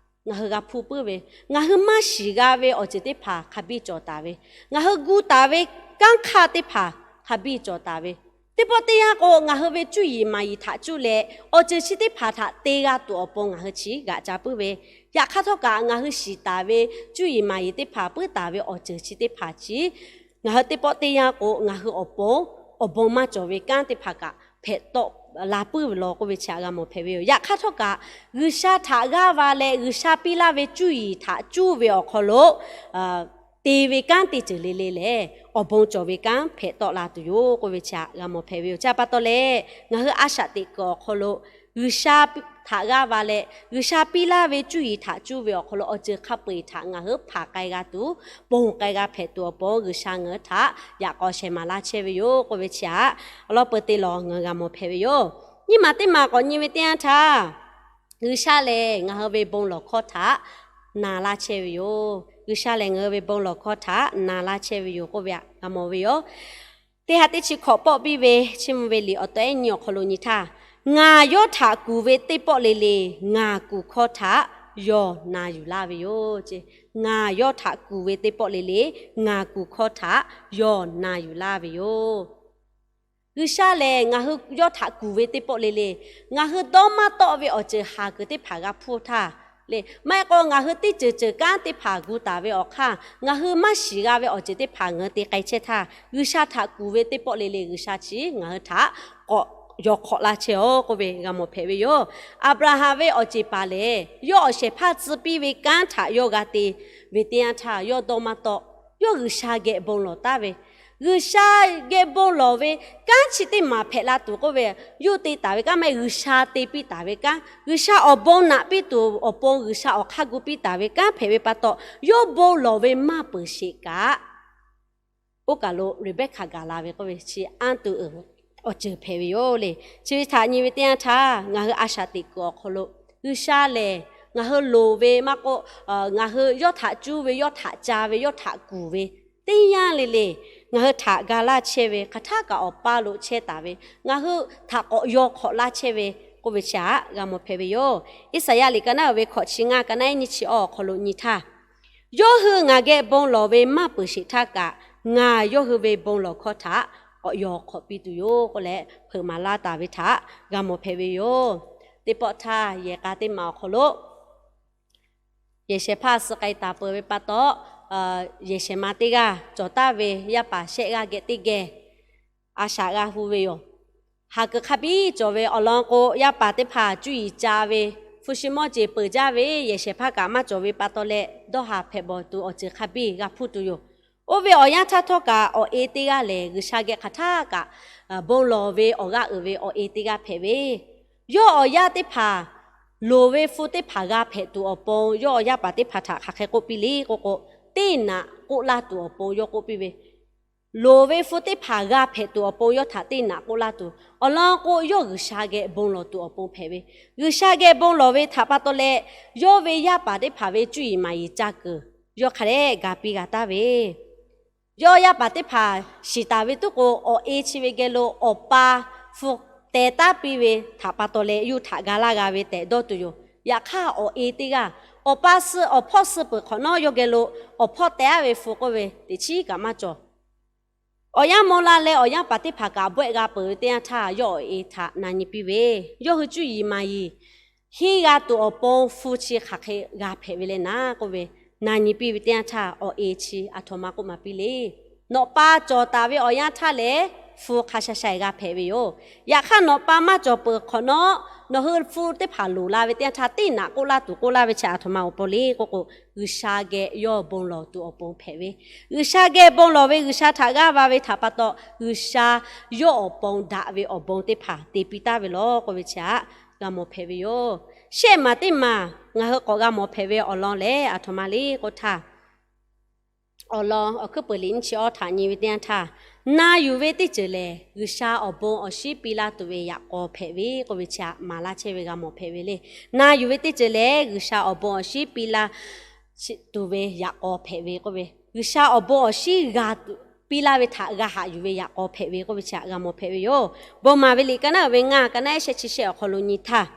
ngaˬ hui g'a hpuˇ puiˉ ve, ngaˬ hui maˇ shiˍ g'a ve awˬ ceuˬ teˇ hpaˍ hk'a biˇ cawˬ taˍ ve, ngaˬ hui gu taˍ ve kanˉ hk'aˇ teˇ hpaˍ hk'a biˇ cawˬ taˍ ve, teˇ pawˆ teˇ yanˇ k'o, ngaˬ hui ve cuˇ yiˍ maˍ yiˍ htaꞈ cuˇ leh awˬ ceuˬ chi teˇ hpaˍ htaꞈ te g'a tuˬ awˬ pon ngaˬ hui chi g'aꞈ ca puiˉ ve, yaꞈ hk'aˇ htawˇ kaꞈ ngaˬ hui shiˍ taˍ ve cuˇ yiˍ maˍ yiˍ teˇ hpaˍ puiˉ taˍ ve awˬ ceuˬ chi teˇ hpaˍ chi ngaˬ hui teˇ pawˆ teˇ yanˇ k'o, ngaˬ hui awˬ pon awˬ bon maˇ cawˬ ve kanˉ teˇ hpaˍ kaꞈ hpehꞈ tawˆ la puiˉ ve lawˬ k'oˆ ve chi htaꞈ g'a mawˬ hpehꞈ ve yoˬ. Yaꞈ hk'aˇ htawˇ kaꞈ, G'uiˬsha htaꞈ g'aˇ va leh G'uiˬsha piˇ laˇ ve cuˇ yiˍ htaꞈ cuˇ ve awˬ hk'aw lo te ve kanˉ teˇ ceuˬ le le lehˬ, awˬ bon cawˬ ve kanˉ hpehꞈ tawˆ la tuˬ yoˬ k'oˆ ve chi htaꞈ g'a mawˬ hpehꞈ ve yoˬ. Chi pa taw leh, ngaˬ hui a shaꞈ teꞈ kuiˬ awˬ hk'aw lo G'uiˬsha htaꞈ g'aˇ va leh G'uiˬsha piˇ laˇ ve cuˇ yiˍ htaꞈ cuˇ ve awˬ hk'aw lo awˬ ceuˬ hk'a peu-eˬ htaꞈ ngaˬ hui hpanˍ k'ai g'a tuˬ, ponˬ k'ai g'a hpehꞈ tuˬ awˬ pon G'uiˬsha ngaˬ hui htaꞈ yaꞈ k'aw shehˍ maˍ laˇ chehˇ ve yoˬ k'oˆ ve chi htaꞈ awˬ lawn peu te lawˬ ngaˬ hui g'a mawˬ hpehꞈ ve yoˬ. Nyiˇ maˬ teˇ maˬ k'awꞈ nyi ve teˇ yanˇ htaˇ, G'uiˬsha lehˬ ngaˬ hui ve bon lawˬ hkawˇ htaꞈ na laˇ chehˇ ve yoˬ. G'uiˬsha lehˬ ngaˬ hui ve bon lawˬ hkawˇ htaꞈ na laˇ chehˇ ve yoˬ k'oˆ ve htaꞈ g'a mawˬ ve yoˬ. Teˇ ha teˇ chi hkawꞈ pawˆ piˇ ve Chiˇ mvuh ve liꞈ awˬ taw ehˉ nyi awˬ hk'aw lo nyi htaˇ, Ngaˬ yawˇ htaꞈ kuˬ ve teˇ pawˆ le le ngaˬ kuˬ hkawˇ htaꞈ yawˇ na yuˬ laˇ ve yoˬ. Ngaˬ yawˇ htaꞈ kuˬ ve teˇ pawˆ le le ngaˬ kuˬ hkawˇ htaꞈ yawˇ na yuˬ laˇ ve yoˬ. G'uiˬsha lehˬ ngaˬ hui yawˇ htaꞈ kuˬ ve teˇ pawˆ le le, ngaˬ hui dawˇ maˇ tawˆ ve awˬ ceuˬ haˍ kuiˬ teˇ hpaˍ g'a hpuˇ htaˇ le, maˇ heˆ k'o ngaˬ hui teˇ ceuˬ ceuˬ kanˉ teˇ hpaˍ gu taˍ ve awˬ hk'aˇ, ngaˬ hui maˇ shiˍ g'a ve awˬ ceuˬ teˇ hpaˍ ngaˬ hui te k'ai chehˇ htaˇ, G'uiˬsha htaꞈ kuˬ ve teˇ pawˆ le le G'uiˬsha chi ngaˬ hui htaꞈ k'awꞈ yawˇ hk'awꞈ laˇ chehˇ-oˆ k'oˆ ve g'a mawˬ hpehꞈ ve yoˬ. Aˍbraˍhanˍ ve awˬ ceˬ paˍ lehˬ, yawˇ awˬ shehˍ hpaˇ tcuh piˇ ve kanˉ htaꞈ yawˇ g'a te ve teˇ yanˇ htaˇ, yawˇ dawˇ maˇ tawˆ. Yawˇ G'uiˬsha geh bon lawˬ taˍ ve, G'uiˬsha geh bon lawˬ ve kanˉ chi teˇ maˬ hpehꞈ la tuˬ k'oˆ ve, yawˇ te taˍ ve kanˉ maˇ heˆ, G'uiˬsha te piˇ taˍ ve kanˉ, G'uiˬsha awˬ bon naꞈ piˇ tuˬ awˬ pon G'uiˬsha awˬ hk'aˇ gu piˇ taˍ ve kanˉ hpehꞈ ve pa taw, yawˇ bon lawˬ ve maˇ peuˬ sheˍ kaꞈ, oˇ kaˬ lo Reˍbehˇhkaˍ gaˬ la ve k'oˆ ve chi anˇ tuˬ awˬ ceuˬ hpehꞈ ve yoˬ le. Chi ve htaꞈ nyi ve teˇ yanˇ htaˇ, ngaˬ hui a shaꞈ teꞈ kuiˬ awˬ hk'aw lo G'uiˬsha lehˬ ngaˬ hui loˍ ve maˇ k'oˆ, ngaˬ hui yawˇ htaꞈ cuˇ ve, yawˇ htaꞈ ca ve, yawˇ htaꞈ kuˬ ve teˇ yanˇ le le ngaˬ hui htaꞈ ga laˇ chehˇ ve, hk'aˬ htaˇ kaꞈ awˬ paˇ lo chehˇ taˍ ve, ngaˬ hui htaꞈ k'awꞈ yaw hk'awꞈ laˇ chehˇ ve k'oˆ ve chi htaꞈ g'a mawˬ hpehꞈ ve yoˬ. Iˉsaˍyaˆ liꞈ ka naˉ ve hkawꞈ chi ngaˇ ka naˉ nyiˇ chi awˬ awˬ hk'aw lo nyi htaˇ, Yawˇ hui ngaˬ geh bon lawˬ ve maˇ peuˬ sheˍ htaˇ kaꞈ, ngaˬ yawˇ hui ve bon lawˬ hkawˇ htaꞈ k'awꞈ yaw hk'awꞈ piˇ tuˬ yoˬ k'oˆ leh hpeuꞈ maˍ laˇ taˍ ve htaꞈ g'a mawˬ hpehꞈ ve yoˬ. Teˇ pawˆ htaˇ yehˬ k'a teˇ maˬ awˬ hk'aw lo yehˬ shehˍ hpaˇ suh k'ai taˍ peuˬ ve pa taw, yehˬ shehˍ ma teˇ g'aˇ cawˬ taˍ ve yaˇ paˍ shehˆ g'aˇ geh teˇ geh a shaꞈ g'a hu ve yoˬ. Haˍ kuiˬ hk'a biˇ cawˬ ve awˬ lawn k'o, yaˇ paˍ teˇ hpaˍ cuˇ yiˍ ca ve, hpu shi mawˇ jeˬ peuˬ jaˇ ve yehˬ shehˍ hpaˇ kaꞈ maˇ cawˬ ve pa taw leh, dawˇ haˍ hpehꞈ bawˬ tuˬ awˬ ceuˬ hk'a biˇ g'a hpuˇ tuˬ yoˬ. Oˇ ve awˬ yanˇ htaˇ htawˇ kaꞈ awˬ e teˇ g'aˇ lehˬ, G'uiˬsha geh hk'aˬ htaˇ kaꞈ bon lawˬ ve awˬ g'aˇ uiˍ ve awˬ e teˇ g'aˇ hpehꞈ ve, yawˇ awˬ yaˇ teˇ hpaˍ loˍ ve hpu teˇ hpaˍ g'a hpehꞈ tuˬ awˬ pon yawˇ awˬ yaˇ paˍ teˇ hpaˍ htaꞈ hk'aˬ hk'e k'oˆ piˇ le k'oˆ k'o, teˇ naꞈ k'oˆ laˇ tuˬ awˬ pon yawˇ k'oˆ piˇ ve, loˍ ve hpu teˇ hpaˍ g'a hpehꞈ tuˬ awˬ pon yawˇ htaꞈ teˇ naꞈ k'oˆ laˇ tuˬ awˬ lawn k'o, yawˇ G'uiˬsha geh bon lawˬ tuˬ awˬ pon hpehꞈ ve, G'uiˬsha geh bon lawˬ ve htaꞈ pa taw leh, yawˇ ve yaˇ paˍ teˇ hpaˍ ve cuˇ yiˍ maˍ yiˍ ca kuiˬ yawˇ hk'a dehꞈ ga piˇ g'a taˍ ve, yawˇ yaˇ paˍ teˇ hpaˍ shiˍ taˍ ve tuˉ k'o, awˬ e chi ve geh lo awˬ pa hpu teh taˉ piˇ ve htaꞈ pa taw leh yawˇ htaꞈ ga laˇ g'a ve tehꞈ dawˇ tuˬ yoˬ. Yaꞈ hk'aˇ, awˬ e teˇ g'aˇ awˬ pa suh awˬ hpawˇ suh peuˬ hk'awꞈ nawˉ yawˇ geh lo awˬ hpawˇ teh aˉ ve hpu k'oˆ ve teꞈ chiˉ kaꞈ maˇ cawˬ. Awˬ yanˇ maw la leh awˬ yanˇ paˍ teˇ hpaˍ kaꞈ bawehˆ g'a peuˬ ve teˇ yanˇ htaˇ, yawˇ awˬ e htaꞈ na nyi piˇ ve, yawˇ hui cuˇ yiˍ maˍ yiˍ henˇ g'a tuˬ awˬ pon hpu chi hk'aˬ hk'e g'a hpehꞈ ve le naˉ k'oˆ ve, na nyi piˇ ve teˇ yanˇ htaˇ, awˬ e chi aˬ htoꞈ ma k'oˆ maˍ piˇ le. Nawꞈ pa cawˬ taˍ ve awˬ yanˇ htaˇ lehˬ, hpu hk'a sha sha-e g'a hpehꞈ ve yoˬ. Yaꞈ hk'aˇ, nawˬ pa maˇ cawˬ peuˬ hk'awꞈ nawˉ, nawˬ hui hpu teˇ hpaˍ loˍ la ve teˇ yanˇ htaˇ, teˇ naꞈ k'oˆ laˇ tuˬ k'oˆ laˇ ve chi aˬ htoꞈ ma awˬ pon le k'oˆ k'o, G'uiˬsha geh yawˇ bon lawˬ tuˬ awˬ pon hpehꞈ ve. G'uiˬsha geh bon lawˬ ve, G'uiˬsha htaꞈ g'aˇ va ve htaꞈ pa taw, G'uiˬsha yawˇ awˬ pon daꞈ ve awˬ bon teˇ hpaˍ te piˇ taˍ ve lawˬ k'oˆ ve chi htaꞈ g'a mawˬ hpehꞈ ve yoˬ. Shehˆ maˬ teˇ maˬ ngaˬ hui k'awꞈ g'a mawˬ hpehꞈ ve awˬ lawn lehˬ, aˬ htoꞈ ma le k'oˆ htaˇ, awˬ lawn awˬ hkuiˉ peuˬ liꞈ nyiˇ chi awˇ htaꞈ nyi ve teˇ yanˇ htaˇ, na yuˬ ve teˇ ceuˬ lehˬ, G'uiˬsha awˬ bon awˬ shinˉ piˇ laˇ tuˬ ve yaꞈ k'aw hpehꞈ ve k'oˆ ve chi htaꞈ maˍ laˇ chehˇ ve g'a mawˬ hpehꞈ ve le. Na yuˬ ve teˇ ceuˬ lehˬ, G'uiˬsha awˬ bon awˬ shinˉ piˇ laˇ tuˬ ve yaꞈ k'aw hpehꞈ ve k'oˆ ve, G'uiˬsha awˬ bon awˬ shinˉ g'a tuˬ piˇ laˇ ve htaꞈ g'a haꞈ yuˬ ve yaꞈ k'aw hpehꞈ ve k'oˆ ve chi htaꞈ g'a mawˬ hpehꞈ ve yoˬ. Bon maˍ ve liꞈ ka naˉ uiˍ ve ngaˇ, ka naˉ ehˉ shehˆ chi shehˆ awˬ hk'aw lo nyi htaˇ,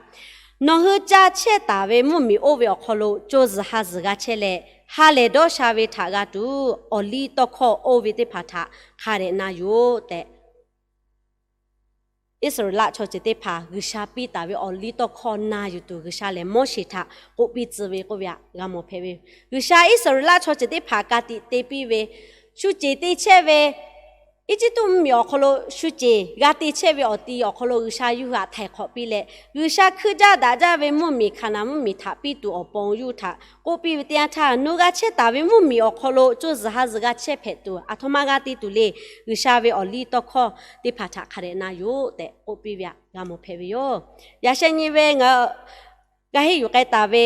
nawˬ hui ca chehˇ taˍ ve mvuhˇmiˬ oˇ ve awˬ hk'aw lo co zuhˬ ha zuhˬ g'a chehˇ leh, ha lehˬ dawˇ sha ve htaꞈ g'a tuˬ awˬ liˇ tawˇ hkawˇ oˇ ve teˇ hpaˍ htaꞈ hk'a dehꞈ na yuˬ-oˆ tehꞈ, Iˉsaˍreˍlaˆ chaw ceuˬ teˇ hpaˍ G'uiˬsha piˇ taˍ ve awˬ liˇ tawˇ hkawˇ na yuˬ tuˬ G'uiˬsha lehˬ Moˉseˍ htaꞈ k'oˆ piˇ tcuh ve k'oˆ ve htaꞈ g'a mawˬ hpehꞈ ve yoˬ. G'uiˬsha Iˉsaˍreˍlaˆ chaw ceuˬ teˇ hpaˍ ka tiꞈ te piˇ ve, shu ceˬ te chehˇ ve, Eˇjiˇtuꞈ mvuhˇmiˬ awˬ hk'aw lo shu ceˬ g'a te chehˇ ve awˬ ti awˬ hk'aw lo G'uiˬsha yawˇ hui htaꞈ htaiˍ hk'awꞈ piˇ leh, G'uiˬsha hkuiˇ jaˇ daꞈ jaˇ ve mvuhˇmiˬ Hkaˍnanˍ mvuhˇmiˬ htaꞈ piˇ tuˬ awˬ pon yawˇ hui htaꞈ k'oˆ piˇ ve teˇ yanˇ htaˇ, nawˬ g'a chehˇ taˍ ve mvuhˇmiˬ awˬ hk'aw lo co zuhˬ ha zuhˬ g'a chehˇ hpehꞈ tuˬ aˬ htoꞈ ma g'a te tuˬ le. G'uiˬsha ve awˬ liˇ tawˇ hkawˇ teˇ hpaˍ htaꞈ hk'a dehꞈ na yuˬ-oˆ tehꞈ k'oˆ piˇ ve htaꞈ g'a mawˬ hpehꞈ ve yoˬ. Yaꞈ sheh nyi ve ngaˬ g'a henˇ yuˬ k'ai taˍ ve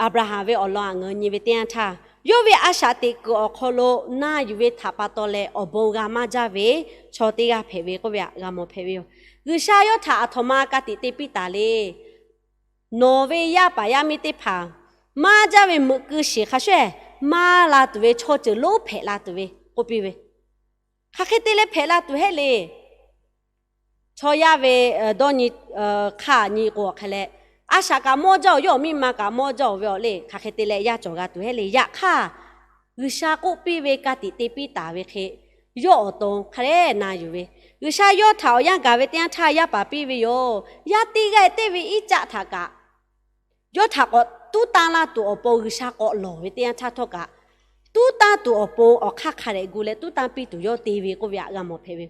Aˍbraˍhanˍ ve awˬ lawn htaꞈ ngaˬ hui nyi ve teˇ yanˇ htaˇ, yawˇ ve a shaꞈ teꞈ kuiˬ awˬ hk'aw lo na yuˬ ve htaꞈ pa taw leh awˬ bon g'a maˇ jaˇ ve chaw teˇ g'aˇ hpehꞈ ve k'oˆ ve htaꞈ g'a mawˬ hpehꞈ ve yoˬ. G'uiˬsha yawˇ htaꞈ aˬ htoꞈ ma ka tiꞈ te piˇ taˍ le. Nawˬ ve yaˇ paˍ yaˇ miˇ teˇ hpaˍ maˇ jaˇ ve meuꞈ keu shiˍ hk'a shuˍ maˇ la tuˬ ve chaw ceuˬ lonˉ hpehꞈ la tuˬ ve k'oˆ piˇ ve, hk'aˬ hk'e te leh hpehꞈ la tuˬ hehˉ le. Chaw yaˇ ve dawˇ nyi hk'aˇ nyi k'o hk'e leh, a shaꞈ kaꞈ mawˇ jaˇ-oˬ, yawˇ awˬ miˇ ma kaꞈ mawˇ jaˇ-oˬ ve awˬ le, hk'aˬ hk'e te leh yaˇ cawˬ g'a tuˬ hehˉ le. Yaꞈ hk'aˇ, G'uiˬsha k'oˆ piˇ ve ka tiꞈ te piˇ taˍ ve hk'e, yawˇ awˬ to hk'a dehꞈ na yuˬ ve, G'uiˬsha yawˇ htaꞈ awˬ yanˇ gaˬ ve teˇ yanˇ htaˇ yaˇ paˍ piˇ ve yoˬ. Yaˇ teˇ g'aˇ teˇ ve iˉ caˆ htaꞈ kaꞈ yawˇ htaꞈ k'awꞈ tuˉ tanˇ laˇ tuˬ awˬ pon G'uiˬsha k'awꞈ lawˬ ve teˇ yanˇ htaˇ htawˇ kaꞈ, tuˉ tanˇ tuˬ awˬ pon awˬ hk'aˇ hk'a dehꞈ gu leh tuˉ tanˇ piˇ tuˬ yawˇ te ve k'oˆ ve htaꞈ g'a mawˬ hpehꞈ ve.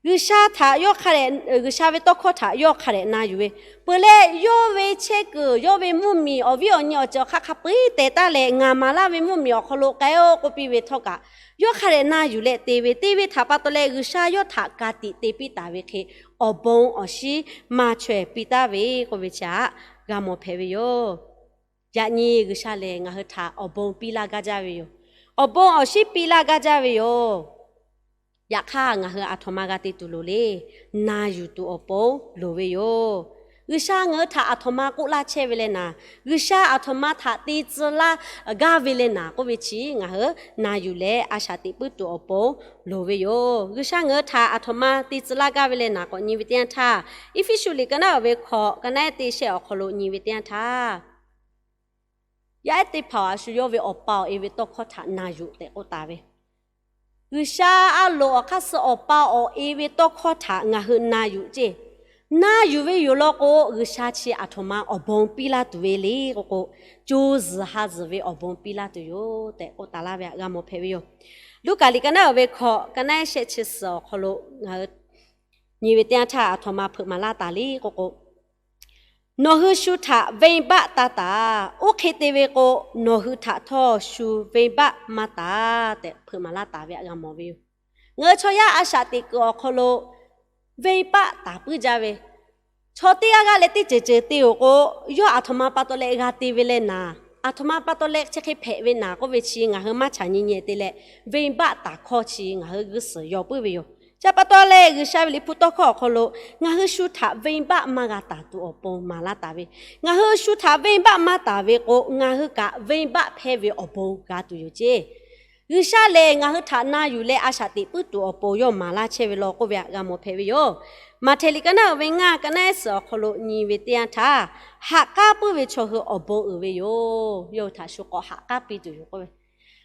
G'uiˬsha htaꞈ yawˇ hk'a dehꞈ, G'uiˬsha ve tawˇ hkawˇ htaꞈ yawˇ hk'a dehꞈ na yuˬ ve, peuˬ leh yawˇ ve chehˇ kuiˬ, yawˇ ve mvuhˇmiˬ awˬ viˉ awˬ nyi awˬ ceuˬ awˬ hk'aˇ hk'a peu-eˬ teh taˉ leh ngaˬ maˍ laˇ ve mvuhˇmiˬ awˬ hk'aw lo k'ai-oˆ k'oˆ piˇ ve htawˇ kaꞈ, yawˇ hk'a dehꞈ na yuˬ leh te ve, te ve htaꞈ pa taw leh G'uiˬsha yawˇ htaꞈ ka tiꞈ te piˇ taˍ ve hk'e, awˬ bon awˬ shinˉ maˇ chaweh piˇ taˍ ve k'oˆ ve chi htaꞈ g'a mawˬ hpehꞈ ve yoˬ. Yaꞈ nyi G'uiˬsha lehˬ ngaˬ hui htaꞈ awˬ bon piˇ laˇ gaˇ jaˇ ve yoˬ. Awˬ bon awˬ shinˉ piˇ laˇ gaˇ jaˇ ve yoˬ. Yaꞈ hk'aˇ, ngaˬ hui aˬ htoꞈ ma g'a te tuˬ loˍ le. Na yuˬ tuˬ awˬ pon loˍ ve yoˬ. G'uiˬsha ngaˬ hui htaꞈ aˬ htoꞈ ma k'oˆ laˇ chehˇ ve leh naˍ, G'uiˬsha aˬ htoꞈ ma htaꞈ te tcuh laˇ gaˇ ve leh naˍ k'oˆ ve chi ngaˬ hui na yuˬ leh a shaꞈ teꞈ puiˉ tuˬ awˬ pon loˍ ve yoˬ. G'uiˬsha ngaˬ hui htaꞈ aˬ htoꞈ ma te tcuh laˇ gaˇ ve leh naˍ k'awꞈ nyi ve teˇ yanˇ htaˇ, Eˇfeˇsuꞈ liꞈ ka naˉ uiˍ ve hkawꞈ ka naˉ ehˉ teˇ shehˆ awˬ hk'aw lo nyi ve teˇ yanˇ htaˇ, yaˇ ehˉ teˇ hpaˍ-oˬ, a shu yawˇ ve awˬ pa awˬ e ve tawˇ hkawˇ htaꞈ na yuˬ tehꞈ k'oˆ taˍ ve, G'uiˬsha a loˍ awˬ hk'aˇ suh awˬ pa awˬ e ve tawˇ hkawˇ htaꞈ ngaˬ hui na yuˬ ceˇ. Na yuˬ ve yoˬ law k'o, G'uiˬsha chi aˬ htoꞈ ma awˬ bon piˇ laˇ tuˬ ve le k'oˆ k'o, co zuhˬ ha zuhˬ ve awˬ bon piˇ laˇ tuˬ yoˬ tehꞈ k'oˆ taˍ laˇ ve htaꞈ g'a mawˬ hpehꞈ ve yoˬ. Luˉkaꞈ liꞈ ka naˉ uiˍ ve hkawꞈ ka naˉ ehˉ shehˆ chi suhˍ awˬ hk'aw lo ngaˬ hui nyi ve teˇ yanˇ htaˇ aˬ htoꞈ ma hpeuꞈ maˍ laˇ taˍ le k'oˆ k'o, nawˬ hui shu htaꞈ venˇbaˆ taˇ taˍ. Oˇ hk'e te ve k'o, nawˬ hui htaꞈ htawˇ shu venˇbaˆ maˇ taˍ tehꞈ hpeuꞈ maˍ laˇ taˍ ve htaꞈ g'a mawˬ ve yoˬ. Ngaˬ hui chaw yaˇ a shaꞈ teꞈ kuiˬ awˬ hk'aw lo venˇbaˆ taˍ puiˉ jaˇ ve, chaw teˇ g'aˇ g'aˇ leh teˇ ceuˬ ceuˬ te-oˬ k'o, yawˇ aˬ htoꞈ ma pa taw leh g'a te ve leh naˍ, aˬ htoꞈ ma pa taw leh chi hk'e hpehꞈ ve naˍ k'oˆ ve chi ngaˬ hui maˇ chaꞈ nyi nyi te leh, venˇbaˆ taˍ hkawˇ chi ngaˬ hui g'uˇ suhˍ yaw puiˉ ve yoˬ. Chi pa taw leh G'uiˬsha ve liꞈ hpu tawˇ hkawˇ awˬ hk'aw lo ngaˬ hui shu htaꞈ venˇbaˆ maˇ g'a taˍ tuˬ awˬ pon maˍ laˇ taˍ ve, ngaˬ hui shu htaꞈ venˇbaˆ maˇ taˍ ve k'o, ngaˬ hui kaꞈ venˇbaˆ hpehˇ ve awˬ bon g'a tuˬ yoˬ ceˇ. G'uiˬsha lehˬ ngaˬ hui htaꞈ na yuˬ leh a shaꞈ teꞈ puiˉ tuˬ awˬ pon yawˇ maˍ laˇ chehˇ ve law k'oˆ ve htaꞈ g'a mawˬ hpehꞈ ve yoˬ. Maꞈhtehˍ liꞈ ka naˉ uiˍ ve ngaˇ ka naˉ ehˉ suhˍ awˬ hk'aw lo nyi ve teˇ yanˇ htaˇ, ha k'aˉ puiˉ ve chaw hui awˬ bon uiˍ ve yoˬ. Yawˇ hui htaꞈ shu k'awꞈ ha k'aˉ piˇ tuˬ yoˬ k'oˆ ve,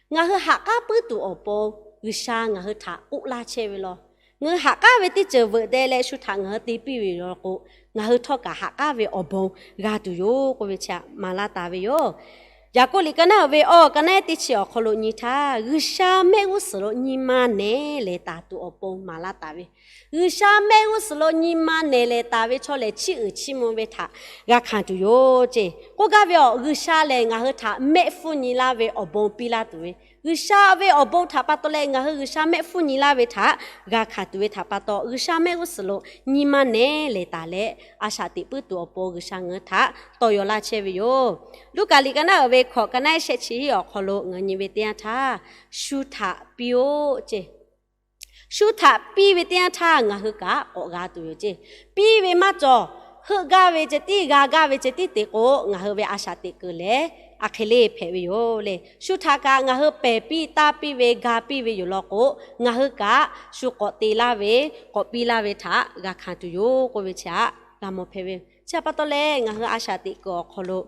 ngaˬ hui ha k'aˉ puiˉ tuˬ awˬ pon G'uiˬsha ngaˬ hui htaꞈ k'oˆ laˇ chehˇ ve law. Ngaˬ hui ha k'aˉ ve teˇ ceuˬ veuꞈ deh leh shu htaꞈ ngaˬ hui te piˇ ve yoˬ law k'o, ngaˬ hui htawˇ kaꞈ ha k'aˉ ve awˬ bon g'a tuˬ yoˬ k'oˆ ve chi htaꞈ maˍ laˇ taˍ ve yoˬ. Yaˍkoˆ liꞈ ka naˉ uiˍ ve awˇ ka naˉ teˇ chi awˬ hk'aw lo nyi htaˇ, G'uiˬsha mehˆ g'uˇ suhˍ lo nyi ma nehˬ lehˬ taˍ tuˬ awˬ pon maˍ laˇ taˍ ve, G'uiˬsha mehˆ g'uˇ suhˍ lo nyi ma nehˬ lehˬ taˍ ve chaw lehˬ, chiˇ uiˍ chiˇ mvuh ve htaꞈ g'a hkanˍ tuˬ yoˬ ceˇ k'oˆ gaˇ ve awˬ. G'uiˬsha lehˬ ngaˬ hui htaꞈ mehˆ hpfuhˇ nyi laˇ ve awˬ bon piˇ laˇ tuˬ ve, G'uiˬsha ve awˬ bon htaꞈ pa taw leh ngaˬ hui G'uiˬsha mehˆ hpfuhˇ nyi laˇ ve htaꞈ g'a hkanˍ tuˬ ve htaꞈ pa taw, G'uiˬsha mehˆ g'uˇ suhˍ lo nyi ma nehˬ lehˬ taˍ leh, a shaꞈ teꞈ puiˉ tuˬ awˬ pon G'uiˬsha ngaˬ hui htaꞈ tawˇ yaw laˇ chehˇ ve yoˬ. Luˉkaꞈ liꞈ ka naˉ uiˍ ve hkawꞈ ka naˉ shehˆ chi hiˆ awˬ hk'aw lo ngaˬ hui nyi ve teˇ yanˇ htaˇ, shu htaꞈ piˇ-oˆ ceˇ. Shu htaꞈ piˇ ve teˇ yanˇ htaˇ ngaˬ hui kaꞈ k'awꞈ g'a tuˬ yoˬ ceˇ. Piˇ ve maˇ cawˬ, heuˆ gaˇ ve ceh tiˉ g'a gaˇ ve ceh tiˉ te k'o, ngaˬ hui ve a shaꞈ teꞈ kuiˬ lehˬ a hk'e le hpehꞈ ve yoˬ le. Shu htaꞈ kaꞈ ngaˬ hui pehˬ piˇ taˇ piˇ ve ga piˇ ve yoˬ law k'o, ngaˬ hui kaꞈ shu k'awꞈ te laˇ ve, k'awꞈ piˇ laˇ ve htaꞈ g'a hkanˍ tuˬ yoˬ k'oˆ ve chi htaꞈ g'a mawˬ hpehꞈ ve. Chi htaꞈ pa taw leh ngaˬ hui a shaꞈ teꞈ kuiˬ awˬ hk'aw lo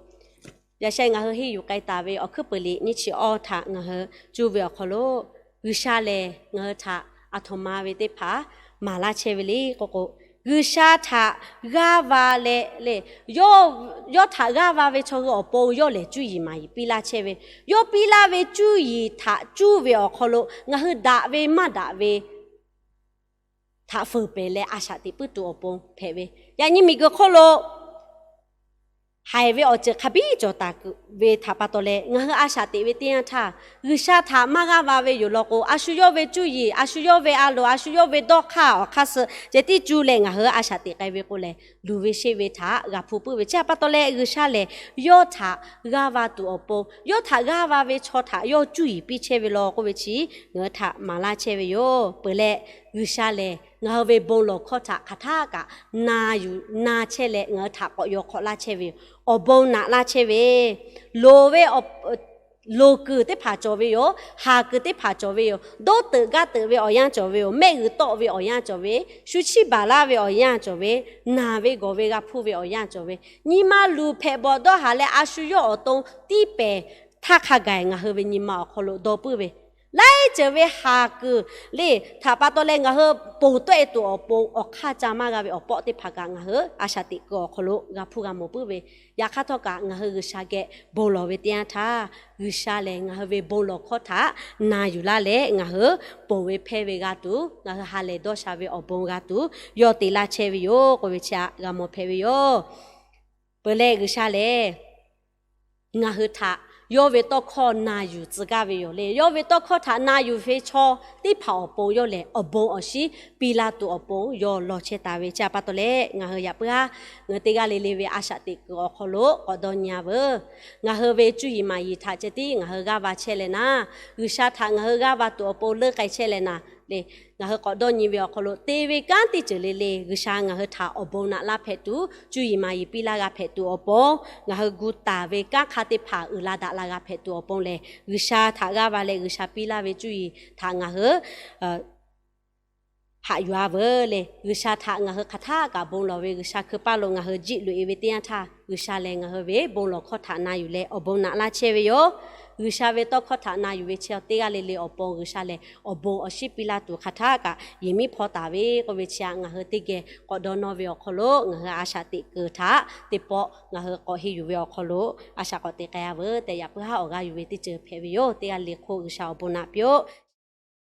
yaꞈ sheh ngaˬ hui henˇ yuˬ k'ai taˍ ve awˬ hkuiˉ peuˬ liꞈ nyiˇ chi awˇ htaꞈ ngaˬ hui cuˇ ve awˬ hk'aw lo, G'uiˬsha lehˬ ngaˬ hui htaꞈ aˬ htoꞈ ma ve teˇ hpaˍ maˍ laˇ chehˇ ve le k'oˆ k'o, G'uiˬsha htaꞈ g'aˇ va leh le, yawˇ htaꞈ g'aˇ va ve chaw hui awˬ pon yawˇ lehˬ cuˇ yiˍ maˍ yiˍ piˇ laˇ chehˇ ve, yawˇ piˇ laˇ ve cuˇ yiˍ htaꞈ cuˇ ve awˬ hk'aw lo ngaˬ hui daꞈ ve maˇ daꞈ ve htaꞈ feuˍ pehˍ leh a shaꞈ teꞈ puiˉ tuˬ awˬ pon hpehꞈ ve. Yaꞈ nyi miˬguiˬ hk'oˆ lo haiˬ ve awˬ ceuˬ hk'a biˉ cawˬ taˍ kuiˬ ve htaꞈ pa taw leh ngaˬ hui a shaꞈ teꞈ ve teˇ yanˇ htaˇ, G'uiˬsha htaꞈ maˇ g'aˇ va ve yoˬ law k'o, a shu yawˇ ve cuˇ yiˍ, a shu yawˇ ve a loˍ, a shu yawˇ ve dawˇ hk'aˇ awˬ hk'aˇ suh ceh tiˉ cuˇ leh ngaˬ hui a shaꞈ teꞈ k'ai ve k'o lehˬ, luˬ ve sheˆ ve htaꞈ g'a hpuˇ puiˉ ve. Chi htaꞈ pa taw leh G'uiˬsha lehˬ yawˇ htaꞈ g'aˇ va tuˬ awˬ pon, yawˇ htaꞈ g'aˇ va ve chaw htaꞈ yawˇ cuˇ yiˍ piˇ chehˇ ve law k'oˆ ve chi ngaˬ hui htaꞈ maˍ laˇ chehˇ ve yoˬ. Peuˬ leh G'uiˬsha lehˬ ngaˬ hui ve bon lawˬ hkawˇ htaꞈ hk'aˬ htaˇ kaꞈ na yuˬ na chehˇ leh ngaˬ hui htaꞈ k'awꞈ yaw hk'awꞈ laˇ chehˇ ve yoˬ. Awˬ bon naꞈ laˇ chehˇ ve, loˍ ve loˍ kuiˬ teˇ hpaˍ cawˬ ve yoˬ. Haˍ kuiˬ teˇ hpaˍ cawˬ ve yoˬ. Doˇ teuꞈ gaˇ teuꞈ ve awˬ yanˇ cawˬ ve yoˬ. Mehˆ g'uiˬ tawˆ ve awˬ yanˇ cawˬ ve, shu chiˇ baˬ laˇ ve awˬ yanˇ cawˬ ve, naˬ ve gawˬ ve g'a hpuˇ ve awˬ yanˇ cawˬ ve, nyi ma luˬ hpehꞈ bawˬ dawˇ haˍ leh a shu yawˇ awˬ to tiˇ pehˍ htaˇ hk'a gaˬ ngaˬ hui ve nyi ma awˬ hk'aw lo dawˇ puiˉ ve, laiˉ ceuˬ ve haˍ kuiˬ le htaꞈ pa taw leh ngaˬ hui ponˬ tawˆ e tuˬ awˬ pon awˬ hk'aˇ ca maˇ g'a ve awˬ pawˆ teˇ hpaˍ kaꞈ ngaˬ hui a shaꞈ teꞈ kuiˬ awˬ hk'aw lo g'a hpuˇ g'a mawˬ puiˉ ve, yaꞈ hk'aˇ htawˇ kaꞈ ngaˬ hui G'uiˬsha geh bon lawˬ ve teˇ yanˇ htaˇ, G'uiˬsha lehˬ ngaˬ hui ve bon lawˬ hkawˇ htaꞈ na yuˬ laˇ leh ngaˬ hui ponˬ ve hpehˇ ve g'a tuˬ, ngaˬ hui ha lehˬ dawˇ sha ve awˬ bon g'a tuˬ yawˇ te laˇ chehˇ ve yoˬ k'oˆ ve chi htaꞈ g'a mawˬ hpehꞈ ve yoˬ. Peuˬ leh G'uiˬsha lehˬ ngaˬ hui htaꞈ yawˇ ve tawˇ hkawˇ na yuˬ tcuh gaˇ ve yoˬ le. Yawˇ ve tawˇ hkawˇ htaꞈ na yuˬ ve chaw teˇ hpaˍ awˬ pon yawˇ lehˬ awˬ bon awˬ shinˉ piˇ laˇ tuˬ awˬ pon yawˇ lawˬ chehˇ taˍ ve. Chi htaꞈ pa taw leh ngaˬ hui yaꞈ puiˉ haˉ ngaˬ hui teˇ g'aˇ le le ve a shaꞈ teꞈ kuiˬ awˬ hk'aw lo k'awꞈ dawˇ nyi-a veuˬ. Ngaˬ hui ve cuˇ yiˍ maˍ yiˍ htaꞈ ceh tiˉ ngaˬ hui g'aˇ va chehˇ leh naˍ, G'uiˬsha htaꞈ ngaˬ hui g'aˇ va tuˬ awˬ pon leuˇ k'ai chehˇ leh naˍ le, ngaˬ hui k'awꞈ dawˇ nyi ve awˬ hk'aw lo te ve kanˉ teˇ ceuˬ le le G'uiˬsha ngaˬ hui htaꞈ awˬ bon naꞈ laˇ hpehꞈ tuˬ, cuˇ yiˍ maˍ yiˍ piˇ laˇ g'a hpehꞈ tuˬ awˬ pon, ngaˬ hui gu taˍ ve kanˉ hk'a teˇ hpaˍ uiˍ la daꞈ la g'a hpehꞈ tuˬ awˬ pon lehˬ, G'uiˬsha htaꞈ g'aˇ va leh G'uiˬsha piˇ laˇ ve cuˇ yiˍ htaꞈ ngaˬ hui haꞈ yuˬ-a veuˬ le. G'uiˬsha htaꞈ ngaˬ hui hk'aˬ htaˇ kaꞈ bon lawˬ ve G'uiˬsha hkui paˇ lo ngaˬ hui jiˆ loꞈ-e ve teˇ yanˇ htaˇ, G'uiˬsha lehˬ ngaˬ hui ve bon lawˬ hkawˇ htaꞈ na yuˬ leh awˬ bon naꞈ laˇ chehˇ ve yoˬ. G'uiˬsha ve tawˇ hkawˇ htaꞈ na yuˬ ve chi teˇ g'aˇ le le awˬ pon G'uiˬsha lehˬ awˬ bon awˬ shinˉ piˇ laˇ tuˬ hk'aˬ htaˇ kaꞈ yehˬ miˉ hpawˇ taˍ ve k'oˆ ve chi htaꞈ ngaˬ hui teˇ geh k'awꞈ dawˇ nawˇ ve awˬ hk'aw lo ngaˬ hui a shaꞈ teꞈ kuiˬ htaꞈ teˇ pawˆ ngaˬ hui k'awꞈ henˇ yuˬ ve awˬ hk'aw lo a shaꞈ k'awꞈ te k'ai-a veuˬ tehꞈ yaꞈ puiˉ haˉ awˬ g'aˇ yuˬ ve teˇ ceuˬ hpehꞈ ve yoˬ. Teˇ g'aˇ le hk'oˆ G'uiˬsha awˬ bon naꞈ piˇ-oˆ.